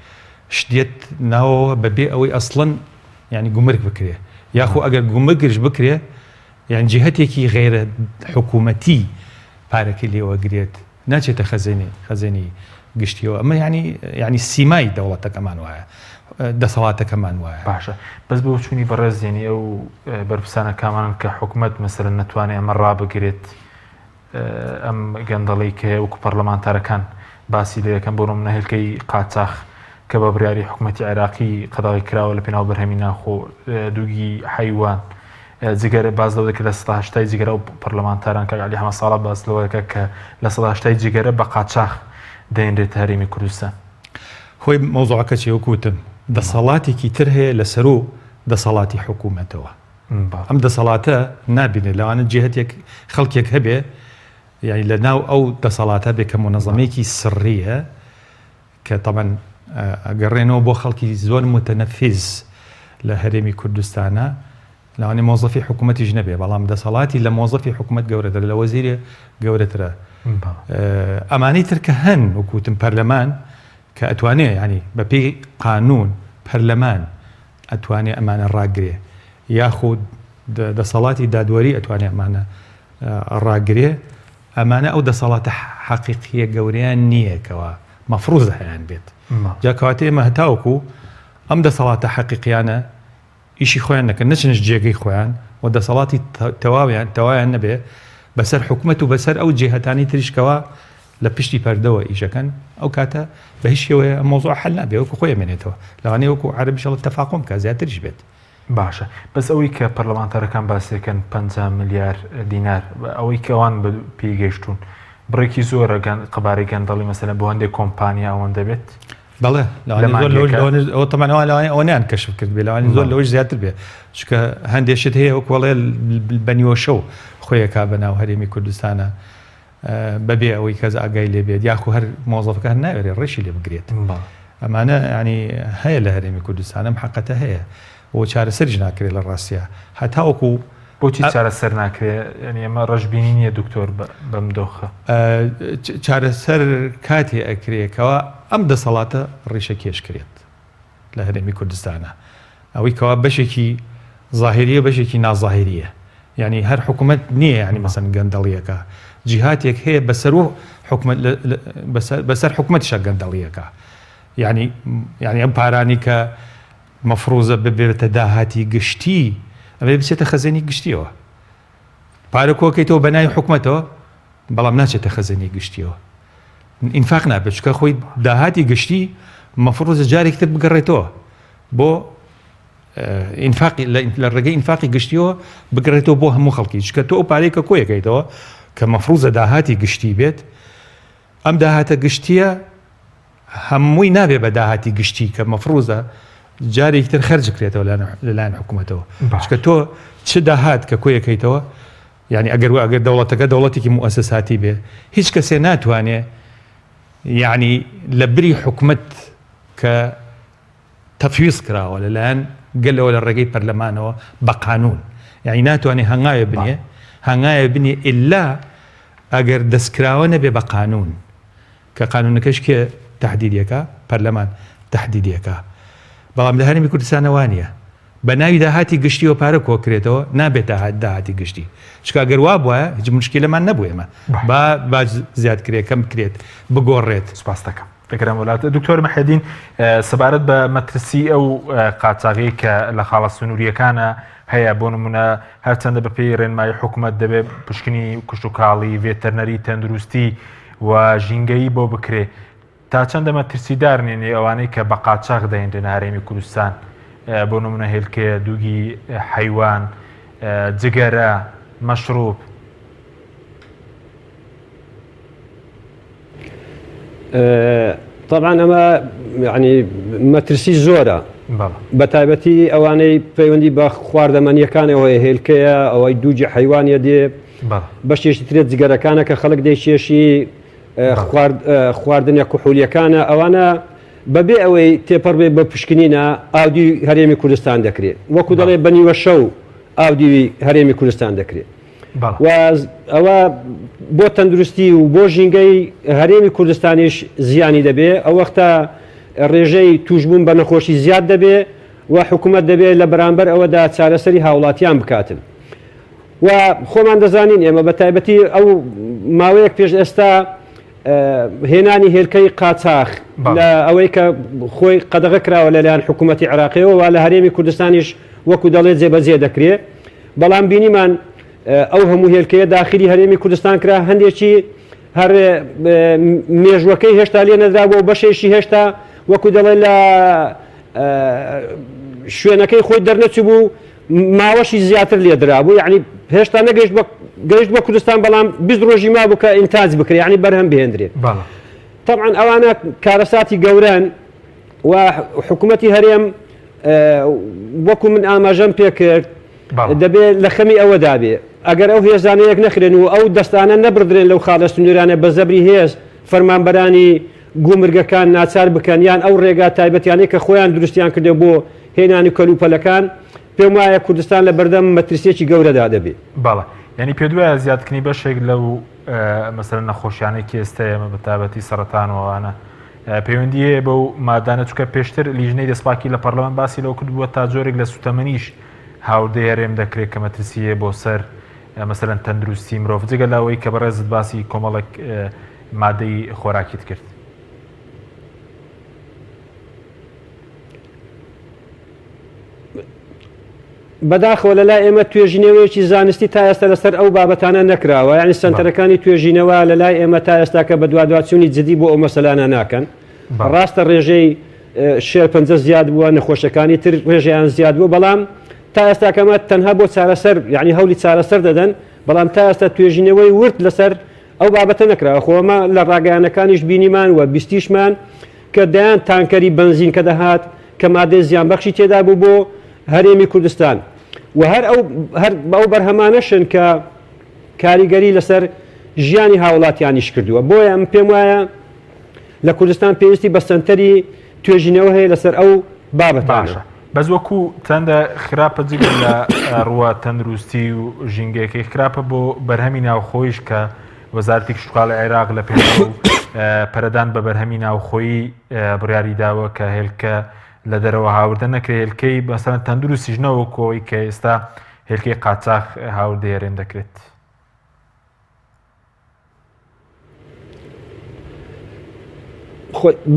شتێت ناوەوە بەبێ ئەوەی ئەسڵەن یعنی گومرگ بکرێ یاخۆ ئەگەر گومرگش بکرێ یان جهتێکی غەیرە حکوومەتی پارەکەی لێوەگرێت ناچێتە خەزێنەی خەزێنەی گشتیەوە ئەمە یعنی یعنی سیمای دەوڵەتەکەمان وایە دەسەڵاتەکەمان وایە. باشە بەس بۆ چوونی بەڕێز یعنی ئەو بەرپرسانە کامانن کە حکومەت مەسەلەن نەتوانێت ئەمە ڕابگرێت ئەم گەندەڵی کە هەیە وەکو پەرلەمانتارەکان باسی لێ دەکەن بۆ نمونە هێلکەی قاچاخ کە بە بڕیاری حکومەتی عێراقی قەدەغی کراوە لە پێناو بەرهەمی ناخۆ دووگی حەیوان جگەرە باس لەوە دەکرێت 80% جگەرە و پەرلەمانتاران کاک عەلی حەمە ساڵح باس لەوە دەکات کە 80% جگەرە بە قاچاخ دەێنرێتە هەرێمی کوردستان. خۆی مەوزوعەکە چیە وەکو وتم دەسەڵاتێکی تر هەیە لەسەرو. دەسەڵاتی حکوومەتەوە. ئەم دەسەڵاتە نابینێت لەوانە جهتێک خەڵکێک هەبێ یانی لە ناو ئەو دەسەڵاتە بێ کە مونەزەمەیەکی سڕیە کە تەبەن ئەگەڕێنەوە بۆ خەڵکی زۆر متەنەفیز لە هەرێمی کوردستانە لەوانەیە مۆزەفی حکوومەتیش نەبێ بەڵام دەسەڵاتی لە مۆزەفی حکوومەت گەورەترە لە وەزیرێ گەورەترە ئەمانەی تر کە هەن وەکوتم پەرلەمان کە ئەتوانێ ینی بەپێی قانون پەرلەمان ئەتوانێ ئەمانە ڕاگرێ یاخود دەسەڵاتی دادوەری ئەتوانێ ئەمانە ڕاگرێ ئەمانە ئەو دەسەڵاتە حەقیقیە گەورەیان نییە کەوا مەفروزە هەیان بێت جا کەواتە ئێمە هەتاوەکو ئەم دەسەڵاتە حەقیقیانە ئیشی خۆیان نەکەن نەچنش جێگەی خۆیان و دەسەڵاتی تەواویان تەوایان نەبێ بەسەر حکومەت و بەسەر ئەو جیهەتانی تریش کەوا لە پشتی پەردەوە ئیشەکەن ئەو کاتە بە هیچ شێوەیە ئەم مەوزوعە حەل نابێ وەکو خۆی ئەمێنێتەوە لەوانەیە وەکو عەرەبیش ئەڵێ تەفاقوم بکا زیاتریش بێت. باشە بەس ئەوەی کە پەرلەمانتارەکان باسیەکەن 50 ملیار دینار ئەوەی کە ئەوان پێی گەیشتوون بڕێکی زۆرە قەبارەی گەندەڵی مەسەلەن بۆ هەندێک کۆمپانیا ئەوەندە بێت؟ بەڵێ لەوانەیە زۆر لەوەش لەوانەیە ئەوە تەمان ئەوان لەوانەیە ئەوەنەیان کەشف کرد بێ لەوانەیە زۆر لەوەش زیاتر بێ چونکە هەندێک شت هەیە وەکو ئەڵێ بە نیوەشەو خۆیەکا بە ناو هەرێمی کوردستانە بەبێ ئەوەی کەس ئاگای لێ بێت یاخو هەر مۆزەفەکە هەر ناوێرێ ڕێشی لێ بگرێت ئەمانە ینی هەیە لە هەرێمی کوردستان ئەم حەقەتە هەیە و چارەسەریش ناکرێت لە ڕاستە هەتاوەکو بۆچی چارەسەر ناکرێ یعنی ئەمە ڕەشبینی نییە دکتۆر بەم دۆخە؟ چارەسەر کاتێ ئەکرێ کەوا ئەم دەسەڵاتە ڕیشە کێش کرێت لە هەرێمی کوردستانە ئەوەی کەوا بەشێکی زاهریە بەشێکی نازاهریە یعنی هەر حکوومەت نییە ینی مەسەن گەندەڵیەکە جیهاتێک هەیە بەسەر و حکومت بەسەر حکومەتیشە گەندەڵیەکە یعنی یعنی ئەم پارانی کە مەفروزە ببێتە داهاتی گشتی ئەبێ بچێتە خەزێنی گشتیەوە پارە کۆکەیتەوە بە ناوی حکومەتەوە بەڵام ناچێتە خەزێنی گشتیەوە ئینفاق نابێت چکە خۆی داهاتی گشتی مەفروزە جارێکتر بگەڕێتەوە بۆ ئینفاقی لە ڕێگەی ئینفاقی گشتیەوە بگەڕێتەوە بۆ هەموو خەڵکی چکە تۆ ئەو پارەی کە کۆیەکەیتەوە کە مەفروزە داهاتی گشتی بێت ئەم داهاتە گشتیە هەمووی نابێ بە داهاتی گشتی کە مەفروزە جارێکی تر خەرج بکرێتەوە لەلایەن حکوومەتەوە چکە تۆ چ داهات کە کۆیەکەیتەوە یعنی ئەگەر و ئەگەر دەوڵەتەکە دەوڵەتێکی موئەسەساتی بێ هیچ کەسێ ناتوانێ یعنی لە بری حکومت کە تەفویز کراوە لەلایەن گەلەوە لە ڕێگەی پەرلەمانەوە بە قانون یعنی ناتوانێ هەنگاوێ بنێ هەنگاوێ بنێ ئللا ئەگەر دەستکراوە نەبێ بە قانون کە قانونەکەش کێ تەحدیدی ئەکا؟ پەرلەمان تەحدیدی ئەکا. بەڵام لە هەرێمی کوردستانە وا نییە. بە ناوی داهاتی گشتیەوە پارە کۆکرێتەوە نابێت داهاتی گشتی. چونکە ئەگەر وا بوایە هیچ مشکیلەمان نەبوو ئێمە. با باج زیاد کرێ، کەم بکرێت، بگۆڕێت. سوپاست دەکەم. دەگەرم وڵات. دکتۆر محێدین سەبارەت بە مەترسی ئەو قاچاغی کە لە خاڵە سنووریەکانە هەیە بۆ نمونە هەرچەندە بەپێی ڕێنمایی حکوومەت دەبێت پشکنی کشتتوکاڵی ڤێتەرنەری تەندروستی و ژینگەیی بۆ بکرێ تا چەندە مەترسیدار نین ئەوانەی کە بە قاچاخ دەهێنرێنە هەرێمی کوردستان بۆ نمونە هێلکەیە دووگی حەیوان جگەرە مەشروب طبعا ئەمە یعنی مەترسی زۆرە بە تایبەتی ئەوانەی پەیوەندی بە خواردەمەنیەکانەوە هێلکەیە ئەوەی دووجی حیوانە دێ بەشێکی ترێ جگەرەکانە کە خەڵک دەیکێشی خواردنە کوحولیەکانە ئەوانە بەبێ ئەوەی تێپەڕ بێ بە پشکنینە ئاودی هەرێمی کوردستان دەکرێت وەکو دەڵێ بە نیوە شەو ئاودیوی هەرێمی کوردستان دەکرێت و ئەوە بۆ تەندروستی و بۆ ژینگەی هەرێمی کوردستانیش زیانی دەبێ ئەو وەختە ڕێژەی توشبوون بە نەخۆشی زیاد دەبێ و حکوومەت دەبێت لە بەرامبەر ئەوەدا چارەسەری هاوڵاتیان بکاتن. و خۆمان دەزانین ئێمە بە تایبەتی ئەو ماوەیەک پێش ئێستا هێنانی هێلکەی قاچاخ لە ئەوەی کە خۆی قەدەغە کراوە لەلایەن حکوومەتتی عراقیەوە و لە هەرێمی کوردستانیش وەکو دەڵێت جێبەجێ دەکرێت بەڵام بینیمان ئەو هەموو هێلکەیە داخلی هەرێمی کوردستان کرا هەندێکی هەر مێژوەکەی هێشتا لێ نەدرا بۆ بەشێکی هێشتا وەکو دەڵێ لە شوێنەکەی خۆی دەرنەچبوو ماوەشی زیاتر لێدرابوو یعنی هێشتا نەگەیشت بە گەیشت بە کوردستان بەڵام 20 ڕۆژی مابوو کە ئینتاج بکرێ یعنی بەرهەم بهێندرێت طبعا ئەوانە کارەساتی گەورەن و حکوومەتی هەرێم. وەکو من ئاماژەم پێکرد دەبێت لە خەمی ئەوەدا بێ ئەگەر ئەو هێزانە یەک نەخرێن و ئەو دەستانە نەبڕدرێن لەو خاڵە سنوورانە بە زەبری هێز فەرمانبەرانی گومرگەکان ناچار بکەن یان ئەو ڕێگا تایبەتیانەی کە خۆیان دروستیان کردووە بۆ هێنانی کەلوپەلەکان، پێم وایە کوردستان لە بەردەم مەترسییەکی گەورەدا دەبێ. بەڵێ. یانی پێت وایە زیادکردنی بەشێک لەو مەسەلەن نەخۆشیانەی کە ئێستا ئێمە بە تایبەتی سەرەتان و ئەوانە پەیوەندی هەیە بەو مادانە چونکە پێشتر لیژنەی دەستپاکی لە پەرلەمان باسی لەوە کردبووە تا جۆرێک لە سوتەمەنیش هاوردەی هەرێم دەکرێت کە مەترسی هەیە بۆ سەر مەسەلەن تەندروستی مرۆڤ جگە لەوەی کە بەڕێزت باسی کۆمەڵێک مادەی خۆراکیت کرد. بەداخەوە لەلای ئێمە توێژینەوەیەکی زانستی تا ئێستا لەسەر ئەو بابەتانە نەکراوە یعنی سەنتەرەکانی توێژینەوە لەلای ئێمە تا ئێستا کە بەدوادواچوونی جدی بۆ ئەو مەسەلانە ناکەن ڕاستە ڕێژەی شێرپەنجە زیاد بووە نەخۆشەکانی تر ڕێژەیان زیاد بووە بەڵام تا ئێستا کەمە تەنها بۆ چارەسەر یعنی هەولی چارەسەر دەدەن بەڵام تا ئێستا توێژینەوەی ورد لەسەر ئەو بابەتە نەکراوە خۆ ئەمە لە ڕاگەیانەکانیش بینیمان و بیستیشمان کە دەیان تانکەری بەنزین کە دەهات کە مادەی زیانبەخشی تێدا بوو بۆ هەرێمی کوردستان و هەر ئەو هەر ئەو بەرهەمانەشن کە کاریگەری لەسەر ژیانی هاوڵاتیانیش کردووە بۆیە ئەم پێم وایە لە کوردستان پێویستی بە سەنتەری توێژینەوە هەیە لەسەر ئەو بابەتانە. باشە بەس وەکو چەندە خراپە جگە لە ڕووە تەندروستی و ژینگەکەی خراپە بۆ بەرهەمی ناوخۆیش کە وەزارەتی کشتوکاڵی عێراق لە پێناو پەرەدان بە بەرهەمی ناوخۆیی بڕیاری داوە کە هێلکە لە دەرەوە هاوردە نەکرێ هێلکەی بەسەر تەندروستیش نەوەکەوەی کە ئێستا هێلکەی قاچاخ هاوردەی هەرێم دەکرێت.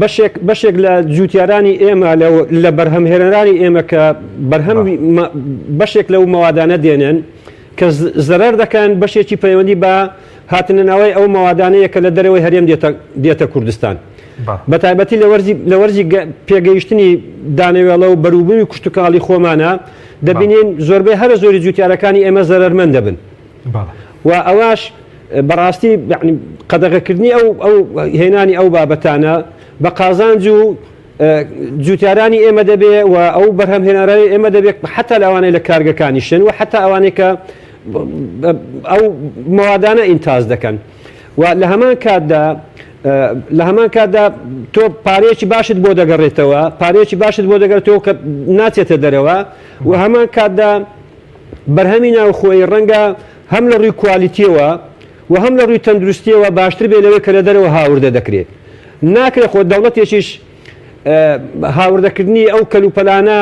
بەشێک بەشێک لە جوتیارانی ئێمە لە بەرهەمهێنەرانی ئێمە کە بەرهەم بەشێک لەو مەوادانە دێنن کە زەرەر دەکەن بەشێکی پەیوەندی بە هاتنە ناوەی ئەو مەوادانەیە کە لە دەرەوەی هەرێم دێتە دێتە کوردستان بە تایبەتی لە وەرزی لە وەرزی پێگەیشتنی دانەوێڵە و بەروبوومی کوشتتوکاڵی خۆمانە دەبینین زۆربەی هەرە زۆری جوتیارەکانی ئێمە زەرەرمەند دەبن و ئەوەش بەڕاستی قەدەغەکردنی ئەو ئەو هێنانی ئەو بابەتانە بە قازانج و جوتیارانی ئێمە دەبێ و ئەو بەرهەمهێنەرانی ئێمە دەبێت حتا لەوانەیە لە کارگەکانیشن و حتا ئەوانەی کە ئەو مەوادانە ئینتاز دەکەن و لە هەمان کاتدا لە هەمان کاتدا تۆ پارەیەکی باشت بۆ دەگەڕێتەوە پارەیەکی باشت بۆ دەگەڕێتەوە کە ناچێتە دەرەوە و هەمان کاتدا بەرهەمی ناوخۆیی ڕەنگە هەم لە ڕووی کوالیتیەوە و هەم لە ڕووی تەندروستیەوە باشتر بێت لەوەی کە لە دەرەوە هاوردە دەکرێت. ناکرێت خۆ دەوڵەتێکیش هاوردەکردنی ئەو کەلوپەلانە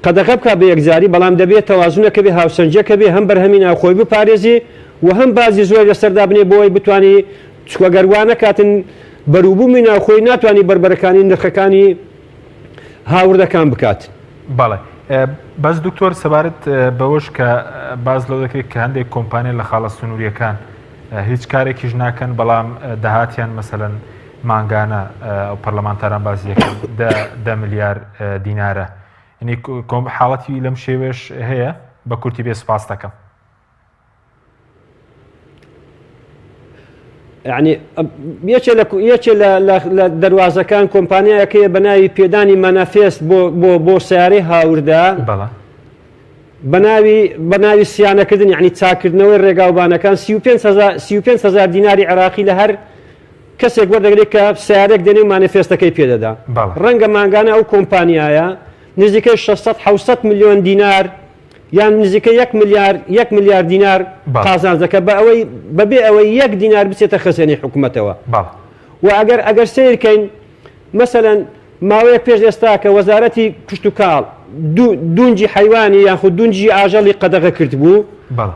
قەدەغە بکات بە یەکجاری، بەڵام دەبێت تەوازنەکە بێ، هاوسەنگیەکە بێ، هەم بەرهەمی ناوخۆی بپارێزی و هەم باجی زۆر لەسەر دابنێ بۆ ئەوەی بتوانی، چونکە گەر وا نەکاتن بەروبوومی ناوخۆی ناتوانی بەربەرەکانی نرخەکانی هاوردەکان بکات. بەڵێ بەس دکتۆر سەبارەت بەوەش کە باس لەوە دەکرێت کە هەندێک کۆمپانیا لە خاڵە سنووریەکان هیچ کارێکیش ناکەن بەڵام داهاتیان مەسەلەن مانگانە ئەو پەرلەمانتاران باسی دەکەن دە ملیار دینارە یعنی کۆم حاڵەتی لەم شێوێش هەیە بە کورتی بێ سپاس دەکەم. یعنی یەکێ لە یەکێ لە دەروازەکان کۆمپانیایەکەیە بە ناوی پێدانی مانافێست بۆ بۆ بۆ سیارەی هاوردە بە ناوی بە ناوی سیانەکردن یعنی چاکردنەوەی ڕێگاوبانەکان 35 هزار دیناری عراقی لە هەر کەسێک وەردەگرێت کە سیارێک دێنێ و مانیفێستەکەی پێدەدا ڕەنگە مانگانە ئەو کۆمپانیایە نزیکەی 600 700 میلیۆن دینار یان نزیکەی یەک ملیار یەک ملیار دینار قازانج دەکات بە ئەوەی بەبێ ئەوەی یەک دینار بچێتە خەزێنەی حکوومەتەوە و ئەگەر ئەگەر سیرکەین مەسەلەن ماوەیەک پێش ئێستا کە وەزارەتی کشتتوکاڵ دونجی حیوانی یاخود دونجی ئاژەڵی قەدەغە کردبوو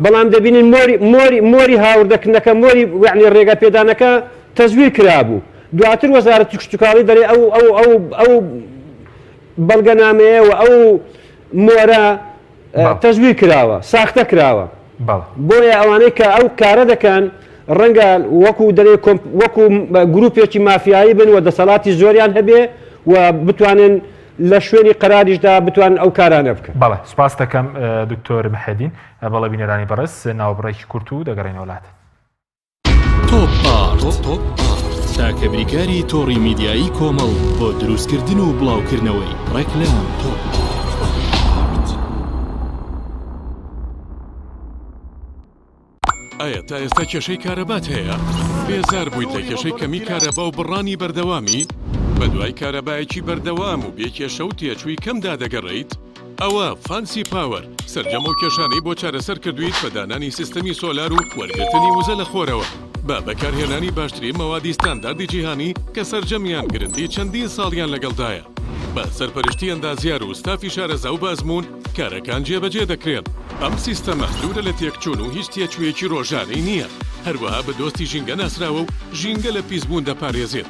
بەڵام دەبینین مۆری مۆری مۆری هاوردەکردنەکە مۆری یعنی ڕێگە پێدانەکە تەزویر کرابوو دواتر وەزارەتی کشتتوکاڵی دەرێ ئەو ئەو ئەو ئەو بەڵگەنامەیە و ئەو مۆرە تەزویر کراوە، ساختە کراوە. بۆیە ئەوانەی کە ئەو کارە دەکەن ڕەنگە وەکو دەرێ وەکو گروپێکی مافیایی بن و دەسەڵاتی زۆریان هەبێ و بتوانن لە شوێنی قەراریشدا بتوانن ئەو کارانە بکەن. بەڵێ سوپاست دەکەم دکتۆر محێدین. بەڵێ بینەرانی بەڕێز ناوبڕێکی کورت و دەگەڕێینەوە لاتان. تۆپ ئارت تاکە بریکاری تۆڕی میدیایی کۆمەڵ بۆ دروستکردن و بڵاوکردنەوەی ڕێکلام. ئایا تا ئێستا کێشەی کارەبات هەیە؟ بێزار بوویت لە کێشەی کەمی کارەبا و بڕانی بەردەوامی؟ بەدوای کارەبایەکی بەردەوام و بێ کێشە و تێچووی کەمدا دەگەڕێیت؟ ئەوە فانسی پاوەر سەرجەم ئەو کێشانەی بۆ چارەسەر کردوویت بە دانانی سیستەمی سۆلار و وەرگرتنی وزە لە خۆرەوە بە بەکارهێنانی باشترین مەوادی ستانداردی جیهانی کە سەرجەمیان گرنتی چەندین ساڵیان لەگەڵدایە بە سەرپەرشتی ئەندازیار و ستافی شارەزا و بەئەزموون کارەکان جێبەجێ دەکرێن. ئەم سیستەمە دوورە لە تێکچوون و هیچ تێچوویەکی ڕۆژانەی نییە، هەروەها بە دۆستی ژینگە ناسراوە و ژینگە لە پیسبوون دەپارێزێت.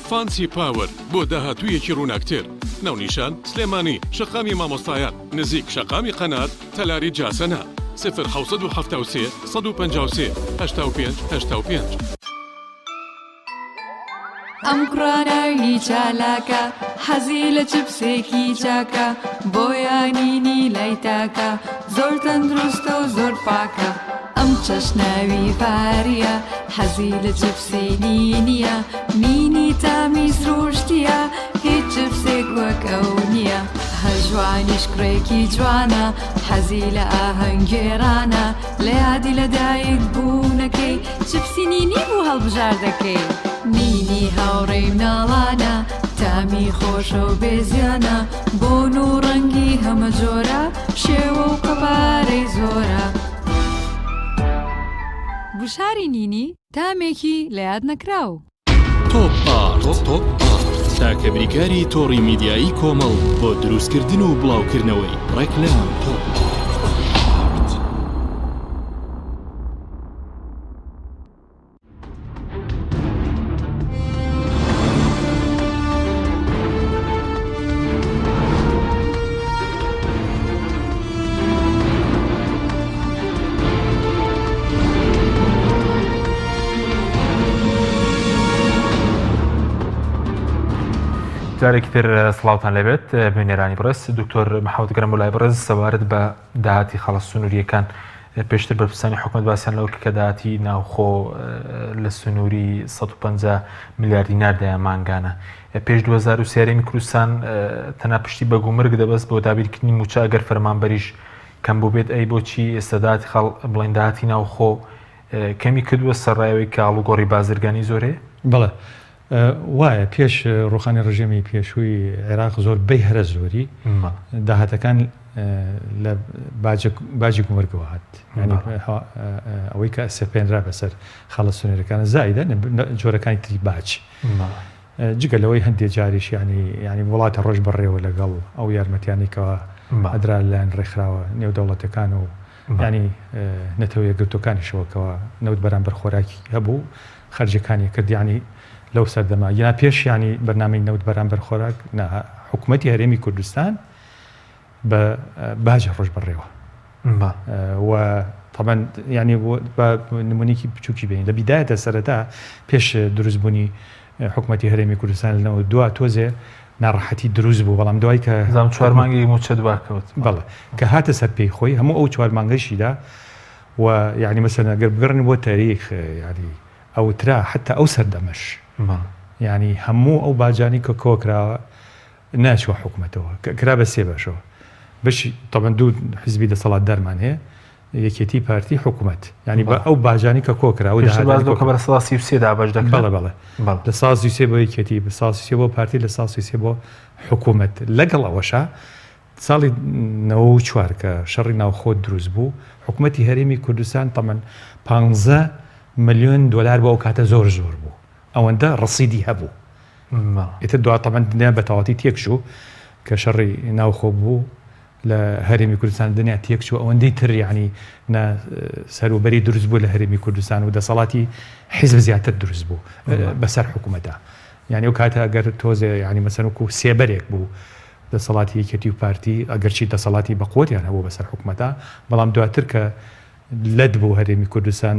فانسی پاوەر بۆ داهاتوویەکی ڕووناکتر. ناونیشان، سلێمانی، شەقامی مامۆستایان، نزیک شەقامی قەنات، تەلاری جاسەنە. 0773 153 85 85. ئەم کوڕە ناوی چالاکە حەزی لە چپسێکی چاکە بۆیانینی لای تاکە زۆر تەندروستە و زۆر پاکە ئەم چەش ناوی فاریە حەزی لە چپسی نینیە نینی تامی سروشتیە هیچ چپسێک وەک ئەو نییە هەژوانیش کوڕێکی جوانە حەزی لە ئاهەنگگێڕانە لە یادی لەدایک بوونەکەی چپسی نینی بوو هەڵبژاردەکەی. نینی هاوڕێی مناڵانە تامی خۆشە و بێ زیانە بۆن و ڕەنگی هەمە جۆرە شێوە و قەبارەی زۆرە. گوشاری نینی تامێکی لە یاد نەکراو. تۆپ ئارت تاکە بریکاری تۆڕی میدیایی کۆمەڵ بۆ دروستکردن و بڵاوکردنەوەی ڕێکلام. تۆپ ئارت. جارێکی تر سڵاوتان لێبێت بینەرانی بەڕێز دکتۆر محەممەد گەرم لای بەڕێز سەبارەت بە داهاتی خاڵە سنووریەکان پێشتر بەرپرسانی حکومەت باسیان لەوە کرد کە داهاتی ناوخۆ لە سنووری 150 ملیار دیناردایە مانگانە پێش 2023 هەرێمی کوردستان تەنها پشتی بە گومرگ دەبەست بۆ دابینکردنی مووچە ئەگەر فەرمانبەریش کەم بووبێت ئەی بۆچی ئێستا داهاتی خاڵ بڵێن داهاتی ناوخۆ کەمی کردووە سەرڕای ئەوەی کە ئاڵوگۆڕی بازرگانی زۆر هەیە؟ بەڵێ وایە پێش ڕوخانی ڕژێمی پێشووی عێراق زۆربەی هەرە زۆری داهاتەکان لە باجی گومرگەوە هات ئەوەی کە سەپێنرا بەسەر خاڵە سنوورەکان زایدە جۆرەکانی تری باج جگە لەوەی هەندێ جاریش یانی یانی وڵاتە ڕۆژ بەڕێوە لەگەڵ ئەو یارمەتیانەی کەوا ئەدرا لەلایەن ڕێکخراوە نێودەوڵەتەکان و یانی نەتەوە یەکگرتووەکانیشەوە کەوا نەوت بەرامبەر خۆراکی هەبوو خەرجەکانی کرد یانی لەو سەردەما یا پێش یانی بەرنامەی نەوت بەرامبەر خۆراک نا حکوومەتی هەرێمی کوردستان بە باجە ڕۆژ بەڕێوە و تەبەن ینی بە نمونێکی بچووکی بین لە بیدایەتە سەرەتا پێش دروستبوونی حکوومەتتی هەرێمی کوردستان لەەوە دو تۆزێ ناڕەحەتی دروست بوو بەڵام دوای کە زام چوار مانگی موچە دواکەوت بەڵێ کە هاتە سەر پێی خۆی هەموو ئەو چوار مانگەشیدا و یعنی مەسەن ئەگەر بگەڕن بۆ تاریخ یعنی ئەوترا حتا ئەو سەردەمەش یعنی هەموو ئەو باجانی کە کۆکراوە ناچوە حکومەتەوە کرا بە سێ بەشەوە بەشی تەبەن دوو حزبی دەسەڵاتدارمان هەیە یەکێتی پارتی حکومەت یعنی بە ئەو باجانی کە کۆکراوە پێشتر باس لەو کە بە 33% دابەش دەکرا بەڵێ بەڵێ لە سا 33 بۆ یەکێتی بە سا 33 بۆ پارتی لە سا 33 بۆ حکومەت لەگەڵ ئەوەشا ساڵی 94 کە شەڕی ناوخۆ دروست بوو حکومەتی هەرێمی کوردستان تەمەن 15 ملیۆن دۆلار بۆ ئەو کاتە زۆر زۆر بوو ئەوەندە ڕسیدی هەبوو ئیتر دوا تەبعەن دنیا بە تەواوەتی تێکچوو کە شەڕی ناوخۆ بوو لە هەرێمی کوردستان دنیا تێکچوو ئەوەندەی تر یعنی نە سەروبەری دروست بوو لە هەرێمی کوردستان و دەسەڵاتی حیزب زیاتر دروست بوو بەسەر حکوومەتە یعنی ئەو کاتە ئەگەر تۆزێ یعنی مەسەن وەکو سێبەرێک بوو دەسەڵاتی یەکێتی و پارتی ئەگەرچی دەسەڵاتی بەقوتیان هەبوو بەسەر حکوومەتە بەڵام دواتر کە لەت بوو هەرێمی کوردستان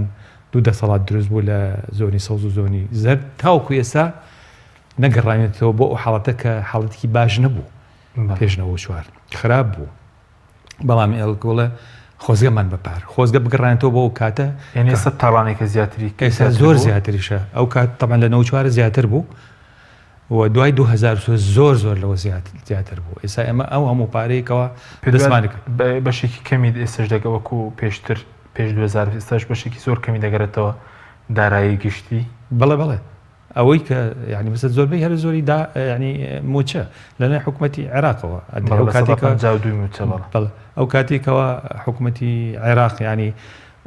دوو دەسەڵات دروست بوو لە زۆنی سەوز و زۆنی زەرد تاوەکو ئێستا نەگەڕاوینەتەوە بۆ ئەو حاڵەتە کە حاڵەتێکی باش نەبوو پێش 94 خراپ بوو بەڵام ئێڵگوڵە خۆزگەمان بە پار خۆزگە بگەڕێنێتەوە بۆ ئەو کاتە یعنی ئێستا تاڵانێکە زیاتری ئێستا زۆر زیاتریشە ئەو کات تەبعەن لە 94 زیاتر بوو و دوای 2003 زۆر زۆر لەوە زیاتر بوو ئێستا ئێمە ئەو هەموو پارەیەکەوە دەستمانی بەشێکی کەمی ئێستش دەگە وەکو پێشتر. پێش 2000 ئێستاش بەشێکی زۆر کەمی دەگەڕێتەوە دارایی گشتی. بەڵێ بەڵێ ئەوەی کە یعنی بەسەر زۆربەی هەرە زۆری دا یعنی موچە لەلای حکوومەتی عێراقەوە ئەدرێ. ئەو کاتێک کە 52 موچە بەڵێ. بەڵێ ئەو کاتێکەوە حکوومەتی عێراق یعنی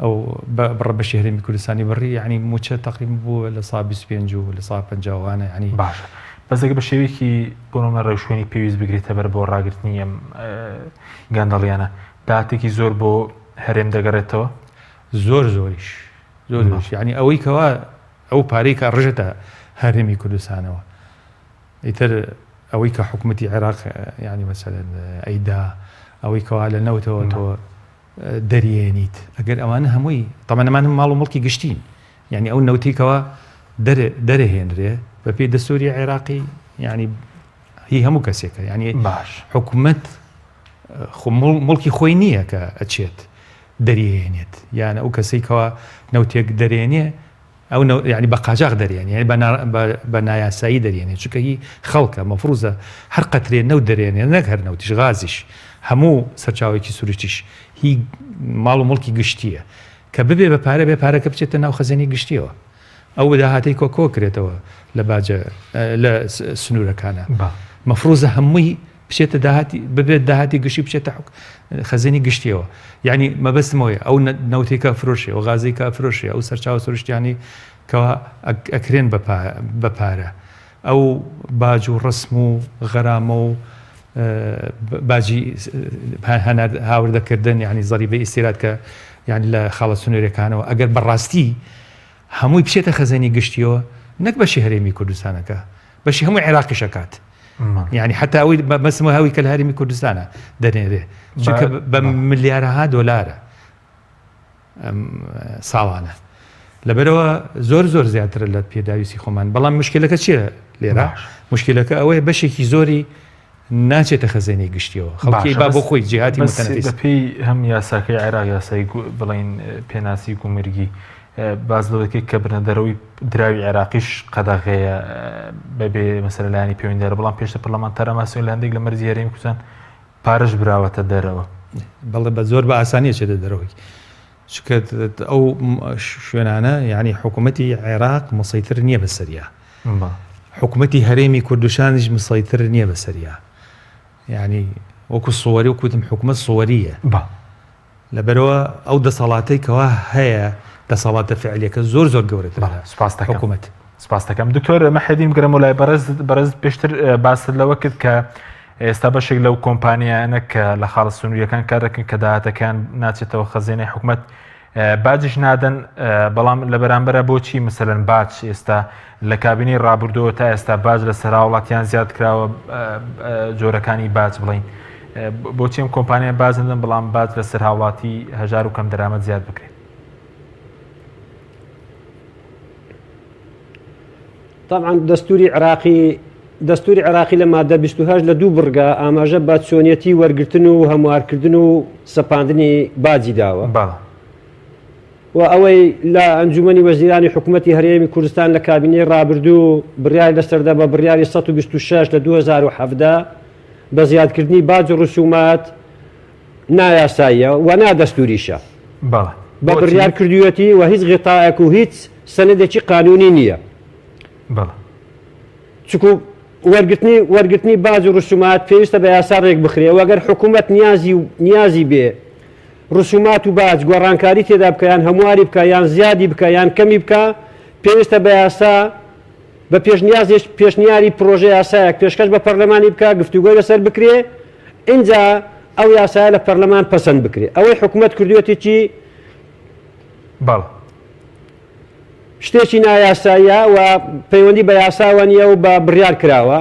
ئەو بڕە بەشی هەرێمی کوردستانی بڕی یعنی موچە تقریبا بووە لە سا 25 و لە سا 50 وانە یعنی باشە بەس ئەگەر بە شێوەیەکی بۆ نمونە ڕێوشوێنی پێویست بگرێتە بەر بۆ ڕاگرتنی ئەم گەندەڵیانە داهاتێکی زۆر بۆ هەرێم دەگەڕێتەوە؟ زۆر زۆریش زۆر زۆریش یعنی ئەوەی کەوا ئەو پارەی کە ڕژێتە هەرێمی کوردستانەوە ئیتر ئەوەی کە حکوومەتی عێراق یعنی مەسەلەن ئەیدا ئەوەی کەوا لە نەوتەوە تۆ دەریێنیت ئەگەر ئەوانە هەمووی تەمەن ئەمانە ماڵ و مڵکی گشتین یعنی ئەو نەوتی کەوا دەرهێنرێ بەپێی دەستوری عێراقی یعنی هی هەموو کەسێکە یعنی باش حکومت مڵکی خۆی نییە کە ئەچێت دەریێنێت یان ئەو کەسەی کەوا نەوتێک دەرێنێ ئەو یعنی بە قاچاخ دەرێنێ یعنی بە نایاسایی دەرێنێ چونکە هی خەڵکە مەفروزە هەر قەترێ نەوت دەرێنێ نەک هەر نەوتیش غازیش هەموو سەرچاوێکی سروشتیش هی ماڵ و مڵکی گشتیە کە ببێ بە پارە بێ پارەکە بچێتە ناو خەزێنەی گشتیەوە ئەو داهاتەی کۆ کۆکرێتەوە لە باجە لە سنوورەکانە مەفروزە هەمووی بچێتە داهاتی ببێت داهاتی گشتی بچێتە خەزێنی گشتیەوە یعنی مەبەستمەوەی ئەو نەوتێک کە فرۆشێ و غازی کە فرۆشێ ئەو سەرچاوە سروشتیانی کەوا ئەکرێن بە پارە ئەو باج و ڕسم و غەرامە و باجی هاوردەکردن یعنی زەریبەی ئیسیرات کە یان لە خاڵە سنوورەکانەوە ئەگەر بەڕاستی هەمووی بچێتە خەزێنی گشتیەوە نەک بەشی هەرێمی کوردستانەکە بەشی هەموو عێراقیش ئەکات یعنی حتا ئەوەی بەسمە هەوی کە لە هەرێمی کوردستانە دەنێرێ چونکە بە ملیارەها دۆلارە ساڵانە لەبەرەوە زۆر زۆر زیاترە لە پێداویستی خۆمان بەڵام مشکلەکە چییە لێرە مشکلەکە ئەوەیە بەشێکی زۆری ناچێتە خەزێنەی گشتیەوە خەڵکی با بۆ خۆی جیهاتی متەنەفیس. بەپێی هەم یاساکەی عێراق یاسای بڵین پێناسی گومرگی باس لەوە دەکەیت کە بردنەدەرەوەی دراوی عێراقیش قەدەغەیە بەبێ مەسەلە لایەنی پەیوەندیدار بەڵام پێشتر پەرلەمانتار ئەماسیۆن لە هەندێک لە مەرزی هەرێمی کوردستان پارەش براوەتە دەرەوە. بەڵێ بە زۆر بە ئاسانی ئەچێتە دەرەوەی چونکە ئەو شوێنانە یعنی حکوومەتی عێراق مسەیتر نییە بەسەریا حکوومەتی هەرێمی کوردستانیش مسەیتر نییە بەسەریا یعنی وەکو سوەری و کوتم حکوومەت سوەریە لەبەرەوە ئەو دەسەڵاتەی کەوا هەیە دەسەڵاتە فعلیەکە زۆر زۆر گەورەتر سپاس حکوومەت سپاس دەکەم دکتۆر مەحێدین بگەرم و لای بەڕێز بەڕێز پێشتر باست لەوە کرد کە ئێستا بەشێک لەو کۆمپانیانە کە لە خاڵە سنووریەکان کار دەکەن کە داهاتەکان ناچێتەوە خەزێنەی حکومت باجش نادەن بەڵام لە بەرامبەرە بۆچی مثلەن باج ئێستا لە کابینەی ڕابردووە تا ئێستا باج لە سەر هاوڵاتیان زیاد کراوە جۆرەکانی باج بڵین بۆچی ئەم کۆمپانیا باج نەدەن بەڵام باج لەسەر هاوڵاتی هەژار و کەم دەرامەت زیاد بکرێت طبعا دەستوری عراقی دەستوری عراقی لە مادە 28 لە دوو بڕگە ئاماژە بە چۆنیەتی وەرگرتن و هەموارکردن و سەپاندنی باجی داوە و ئەوەی لە ئەنجومەنی وەزیرانی حکومەتی هەرێمی کوردستان لە کابینەی ڕابردوو بڕیاری لەسەردا بە بڕیاری 126 لە 2017 بە زیادکردنی باج و ڕسومات نایاساییە و نادەستوریشە بە بڕیار کردوویەتی و هیچ غیتایەک و هیچ سەنەدێکی قانونی نییە. چکو وەرگرتنی وەرگرتنی باج و ڕسومات پێویستە بە یاسا ڕێک بخرێ و ئەگەر حکوومەت نیازی و نیازی بێ ڕسومات و باج گۆڕانکاری تێدا بکە یان هەمواری بکە یان زیادی بکە یان کەمی بکە پێویستە بە یاسا بە پێشنیازێک پێشنیاری پرۆژە یاسایەک پێشکەش بە پەرلەمانی بکە گفتوگۆی لەسەر بکرێ ئینجا ئەو یاسایە لە پەرلەمان پەسەند بکرێ ئەوەی حکوومەت کردوێتی چی بەڵێ شتێکی نایاساییە و پەیوەندی بە یاساوە نییە و بە بڕیار کراوە.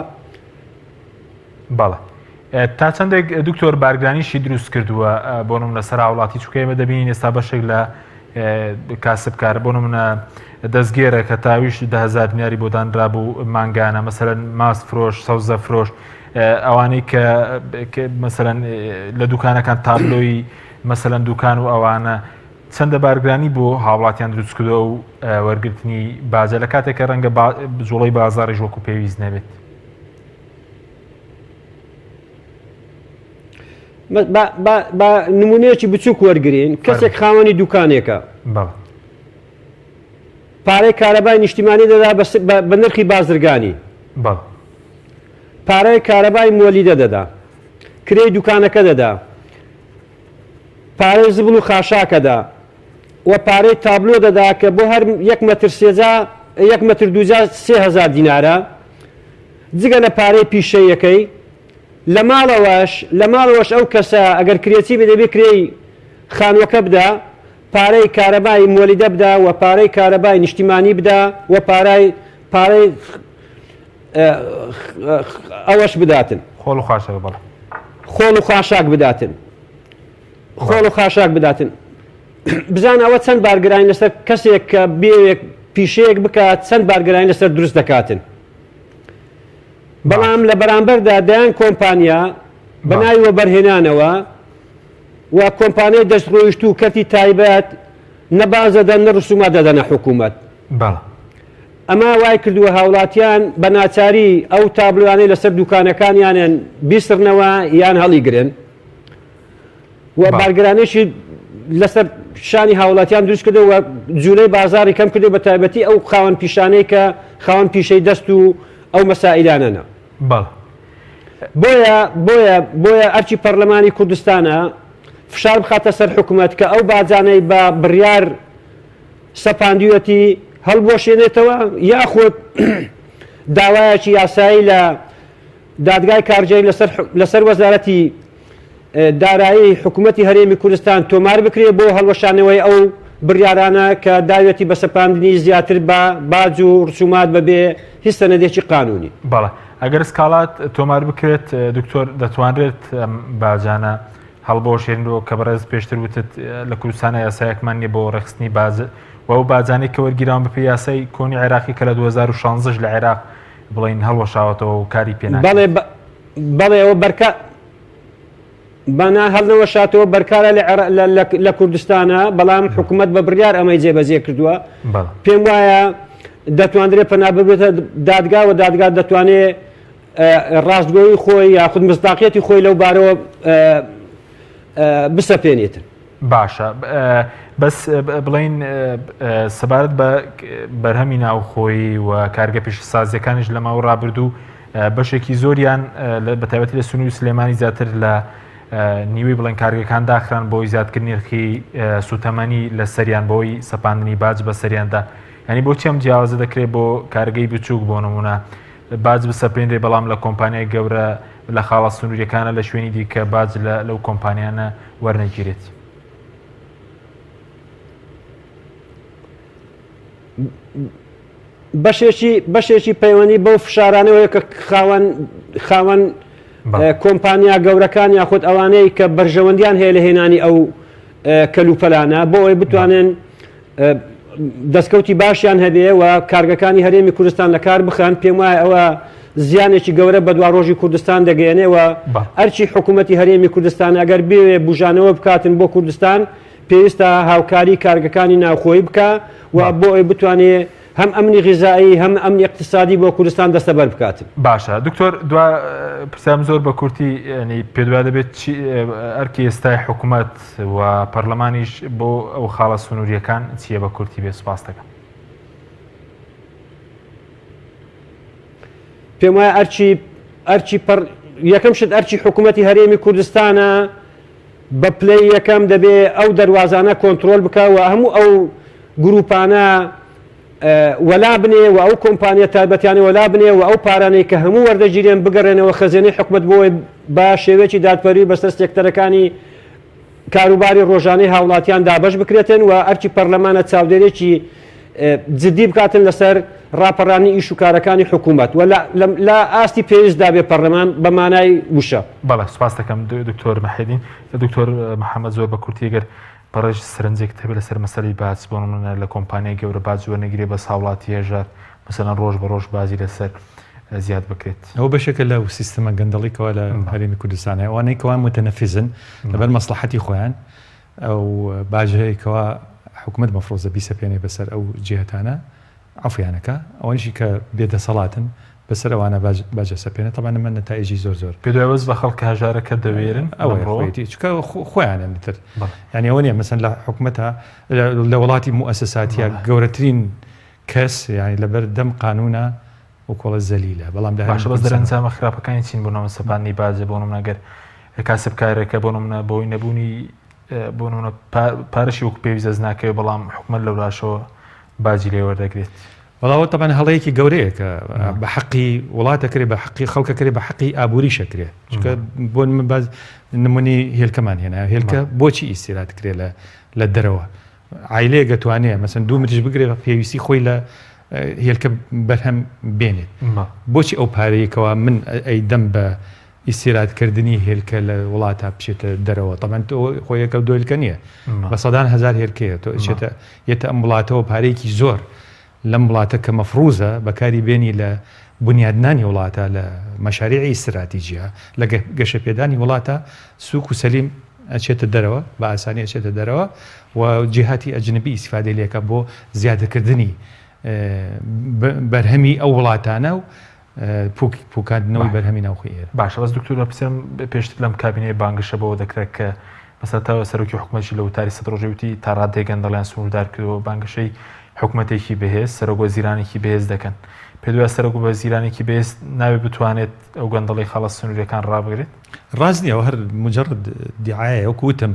بەڵێ تا چەندێک دکتۆر بارگرانیشی دروست کردووە بۆ نمونە سەر هاوڵاتی چونکە ئێمە دەبینین ئێستا بەشێک لە کاسبکار بۆ نمونە دەستگێرە کە تاویش دههزار دیناری بۆ دانرابوو مانگانە مەسەرەن ماست فرۆش سەوزە فرۆش ئەوانەی کە مەسەرەن لە دوکانەکان تابلۆی مەسەلەن دوکان و ئەوانە چەندە بارگرانی بۆ هاوڵاتیان دروستکردووە و وەرگرتنی باجە لە کاتێک کە ڕەنگە جوڵەی بازاڕیش وەکو پێویست نەبێت. با نمونەیەکی بچووک وەرگین کەسێک خاوەنی دوکانێکە پارەی کارەبای نیشتیمانی دەدا بە نرخی بازرگانی پارەی کارەبای مۆلیدە دەدا کرێی دوکانەکە دەدا پارەی زبڵ و خاشاکەدا و پارەی تابلۆ دەدا کە بۆ هەر یەک مەتر سێجا یەک مەتر دووجا 3000 دینارە جگە لە پارەی پیشەیەکەی لە ماڵەوەش لە ماڵەوەش ئەو کەسە ئەگەر کرێچی بێ دەبێ کرێی خانووەکە بدا، پارەی کارەبای موەلیدە بدا و پارەی کارەبای نیشتیمانی بدا و پارای پارەی ئەوەش بداتن. خۆڵ و خاشاک بەڵێ. خۆڵ و خاشاک بداتن. خۆڵ و خاشاک بداتن. بزانە ئەوە چەند بارگرانی لەسەر کەسێک کە بێوێک پیشەیەک بکات چەند بارگرانی لەسەر دروست دەکاتن. بەڵام لە بەرامبەردا دەیان کۆمپانیا بە ناوی وەبەرهێنانەوە و کۆمپانیای دەستڕۆیشتوو و کەرتی تایبەت نە باج دەدەن نە ڕسومات دەدەنە حکوومەت. ئەمە وای کردووە هاوڵاتیان بە ناچاری ئەو تابلۆیانەی لەسەر دوکانەکانیانن بیسڕنەوە یان هەڵیگرن و بارگرانیشی لەسەر شانی هاوڵاتیان دروست کردو و جوولەی بازاری کەم کردو بە تایبەتی ئەو خاوەن پیشانەی کە خاوەن پیشەی دەست و ئەو مەسائیلانەنە. بەڵێ. بۆیە بۆیە بۆیە ئەرکی پەرلەمانی کوردستانە فشار بخاتە سەر حکومەت کە ئەو باجانەی بە بڕیار سەپاندویەتی هەڵبوەشێنێتەوە یاخود داوایەکی یاسایی لە دادگای کارگێری لەسەر لەسەر وەزارەتی دارایی حکوومەتی هەرێمی کوردستان تۆمار بکرێت بۆ هەڵوەشانەوەی ئەو بڕیارانە کە داوێتی بە سەپاندنی زیاتر بە باج و ڕسومات بەبێ هیچ سەنەدێکی قانونی. بەڵێ ئەگەر سکاڵات تۆمار بکرێت دکتۆر دەتوانرێت ئەم باجانە هەڵبوەشێنرەوە کە بەڕێز پێشتر وتت لە کوردستانە یاسایەکمان نییە بۆ ڕێکخستنی باج و ئەو باجانەی کە وەرگیراون بەپێی یاسای کۆنی عێراقی کە لە 2016 لە عێراق بڵین هەڵوەشاوەتەوە و کاری پێ ناکرێت. بەڵێ بەڵێ ئەوە بەرکە بەنا هەڵنەوەشاتەوە بەرکارە لە کوردستانە بەڵام حکوومەت بە بڕیار ئەمەی جێبەجێ کردووە پێم وایە دەتواندرێت پەنا ببێتە دادگا و دادگا دەتوانێت ڕاستگۆیی خۆی یاخود مزداقیەتی خۆی لەو بارەوە بسەپێنێتن. باشە بەس بڵین سەبارەت بە بەرهەمی ناوخۆیی و کارگە پیشەسازیەکانیش لە ماوە ڕابردوو بەشێکی زۆریان بە تایبەتی لە سنووری سلێمانی زیاتر لە نیوەی بڵێن کارگەکان داخران بۆی زیادکردنی نرخی سوتەمەنی لە سەریان بۆی سەپاندنی باج بە سەریاندا ینی بۆچی ئەم جیاوازە دەکرێت بۆ کارگەی بچووک بۆ نمونە باج بسەپێنرێ بەڵام لە کۆمپانیای گەورە لە خاڵە سنووریەکانە لە شوێنی دیکە باج لە لەو کۆمپانیانە وەرنەگیرێت. بەشێکی بەشێکی پەیوەندی بەو فشارانەوەیە کە خاوەن خاوەن کۆمپانیا گەورەکان یاخود ئەوانەی کە بەرژەوەندیان هەیە لە هێنانی ئەو کەلوپەلانە بۆ ئەوەی بتوانن دەستکەوتی باشیان هەبێ و کارگەکانی هەرێمی کوردستان لە کار بخەن پێم وایە ئەوە زیانێکی گەورە بە دواڕۆژی کوردستان دەگەیەنێ و ئەرکی حکوومەتی هەرێمی کوردستان ئەگەر بێوێ بژانەوە بکاتن بۆ کوردستان پێویستە هاوکاری کارگەکانی ناوخۆیی بکا و بۆ ئەوەی بتوانێ هەم ئەمنی غیزایی هەم ئەمنی ئیقتسادی بۆ کوردستان دەستەبەر بکاتن. باشە دکتۆر دوا پرسیارم زۆر بە کورتی یانی پێت وایە دەبێت چی ئەرکی ئێستای حکوومەت و پەرلەمانیش بۆ ئەو خاڵە سنووریەکان چییە بە کورتی بێ سوپاس دەکەم. پێم وایە ئەرکی ئەرکی پەر یەکەم شت ئەرکی حکوومەتی هەرێمی کوردستانە بە پلەی یەکەم دەبێ ئەو دەروازانە کۆنترۆل بکا و هەموو ئەو گروپانە وەلا بنێ و ئەو کۆمپانیا تایبەتیانە وەلا بنێ و ئەو پارانەی کە هەموو وەردەگیرێن بگەڕێنەوە خەزێنەی حکومەت بۆی بە شێوەیەکی دادپەروی بەسەر سێکتەرەکانی کاروباری ڕۆژانەی هاوڵاتیان دابەش بکرێتن و ئەرکی پەرلەمانە چاودێرێکی جدی بکاتن لەسەر ڕاپەڕانی ئیش و کارەکانی حکوومەت و لە ئاستی پێویستدا بێ پەرلەمان بە مانای وشە. بەڵێ سوپاس دەکەم دکتۆر محێدین. دکتۆر محەممەد زۆر بە کورتی گەر بەڕێز سەرنجێکت هەبێت لەسەر مەسەلەی باج بۆ نمونە لە کۆمپانیای گەورە باج وەرنەگیرێ بەس هاوڵاتی هەژار مەسەلەن ڕۆژ بە ڕۆژ باجی لەسەر زیاد بکرێت. ئەوە بەشێکە لەو سیستمە گەندەڵی کەوا لە هەرێمی کوردستان هەیە ئەوانەی کەوا متەنەفیزن لەبەر مەسڵەحەتی خۆیان ئەو باجەی کەوا حکومەت مەفروزە بیسەپێنێ بەسەر ئەو جیهەتانە عەفویان ئەکا ئەوانیشی کە بێ دەسەڵاتن. بەسەر ئەوانە باج باج ئەسەپێنێ تەبعەن ئەمە نەتائیجی زۆر زۆر پێت وایە بەس بە خەڵکە هەژارەکە دەوێرن ئەوەیە لەمڕۆوە؟ خۆیەتی چونکە خۆیانن ئیتر بەڵێ. یانی ئەوە نییە مەسەن لە حکومەتە لە وڵاتی موئەسەساتیە بەڵێ. گەورەترین کەس یانی لەبەر دەم قانوونە وکۆڵە زەلیلە بەڵام لە هەرێمی باشە بەس کوردستان دەرەنجامە خراپەکانی چین بۆ نمونە سەپاندنی باجە بۆ نمونە گەر کاسبکارێکە بۆ نمونە بۆی نەبوونی بۆ نمونە پارەشی وەکو پێویست دەست ناکەوێت بەڵام حکومەت لەولاشەوە باجی لێ وەردەگرێت. وەڵا ئەوە تەبعەن هەڵەیەکی گەورەیە کە بە حەقی وڵات ئەکرێ بە حەقی خەڵک ئەکرێ بە حەقی ئابووریش ئەکرێ چونکە بۆ من باز نمونەی هێلکەمان هێنا هێلکە بۆچی ئیستیراد کرێ لە لە دەرەوە عایلەیەک ئەتوانێ مەسەن دوو مریش بگرێ پێویستی خۆی لە هێلکە بەرهەم بێنێت بۆچی ئەو پارەیە کەوا من ئەیدەم بە ئیستیرادکردنی هێلکە لە وڵاتە بچێتە دەرەوە تەبعەن تۆ خۆ یەکە و دۆلکە نییە بە سەدان هەزار هێلکەیە تۆ ئەچێتە یەتە ئەم وڵاتەوە پارەیەکی زۆر لەم وڵاتە کە مەفروزە بەکاری بێنی لە بنیادنانی وڵاتە لە مەشاریعی ئیستراتیجیە لە گەشەپێدانی وڵاتە سوک و سەلیم ئەچێتە دەرەوە بە ئاسانی ئەچێتە دەرەوە و جیهاتی ئەجنبی ئیسفادەی لێکە بۆ زیادکردنی بەرهەمی ئەو وڵاتانە و پوکاندنەوەی بەرهەمی ناوخۆی ئێران. باشە بەس دکتۆر پرسیارم پێشتر لەم کابینەیە بانگەشە بەوە دەکرا کە مەسەلەن تا سەرۆکی حکومەتیش لە وتاری سەد ڕۆژەی وتی تا ڕادەیەک گەندەڵیان سنووردار کردووە بانگەشەی حکومەتێکی بەهێز سەرۆک وەزیرانێکی بەهێز دەکەن پێت وایە سەرۆک وەزیرانێکی بەهێز نابێ بتوانێت ئەو گەندەڵی خاڵە سنووریەکان ڕابگرێت؟ ڕاست نییە ئەوە هەر مجرد دیعایە وەکو وتم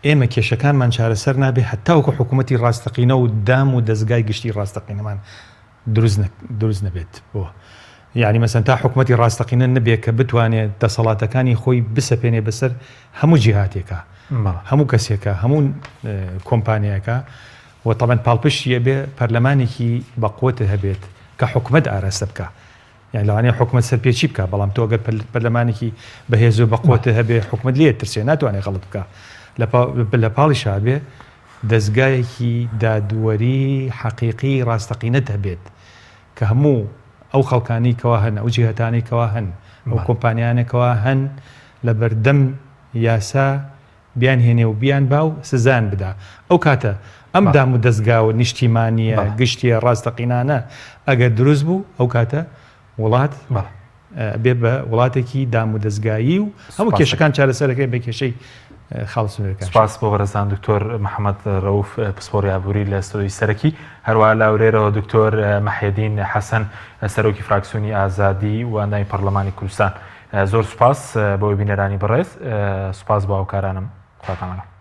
ئێمە کێشەکانمان چارەسەر نابێ هەتاوەکو حکومەتی ڕاستەقینە و دام و دەزگای گشتی ڕاستەقینەمان دروست دروست نەبێت بۆ یعنی مەسەن تا حکومەتی ڕاستەقینە نەبێت کە بتوانێت دەسەڵاتەکانی خۆی بسەپێنێ بەسەر هەموو جیهاتێکە هەموو کەسێکە هەموو کۆمپانیایەکە و تەبعەن پاڵپشتی ئەبێ پەرلەمانێکی بەقوەت هەبێت کە حکومەت ئاراستە بکە یان لەوانەیە حکومەت سەرپێچی بکە بەڵام تۆ گەر پەرلەمانێکی بەهێز و بەقوەت هەبێ حکومەت لێ ترسێ ناتوانێت غەڵت بکە لە پاڵیشا بێ دەزگایەکی دادوەری حەقیقی ڕاستەقینەت هەبێت کە هەموو ئەو خەڵکانەی کەوا هەن، ئەو جیهەتانەی کەوا هەن، ئەو کۆمپانیانە کەوا هەن لە بەردەم یاسا بیانهێنێ و بیانبا و سزایان بدا. ئەو کاتە ئەم دام و دەزگا و نیشتیمانییە گشتییە ڕاستەقینانە ئەگەر دروست بوو ئەو کاتە وڵات ئەبێ بە وڵاتێکی دامودەزگایی و هەموو کێشەکان چارەسەرەکەی بە کێشەی خاڵ سنوورەکان. سپاس بۆ بەڕێزان دکتۆر محەممەد ڕەوف پسپۆڕی ئابووری لە ستۆدیۆی سەرەکی، هەروەها لە هەولێرەوە دکتۆر مەحیەدین حەسەن سەرۆکی فراکسیۆنی ئازادی و ئەندامی پەڕلەمانی کوردستان. زۆر سوپاس بۆ بینەرانی بەڕێز، سوپاس بۆ هاوکارانم. خواتان لەگەڵ.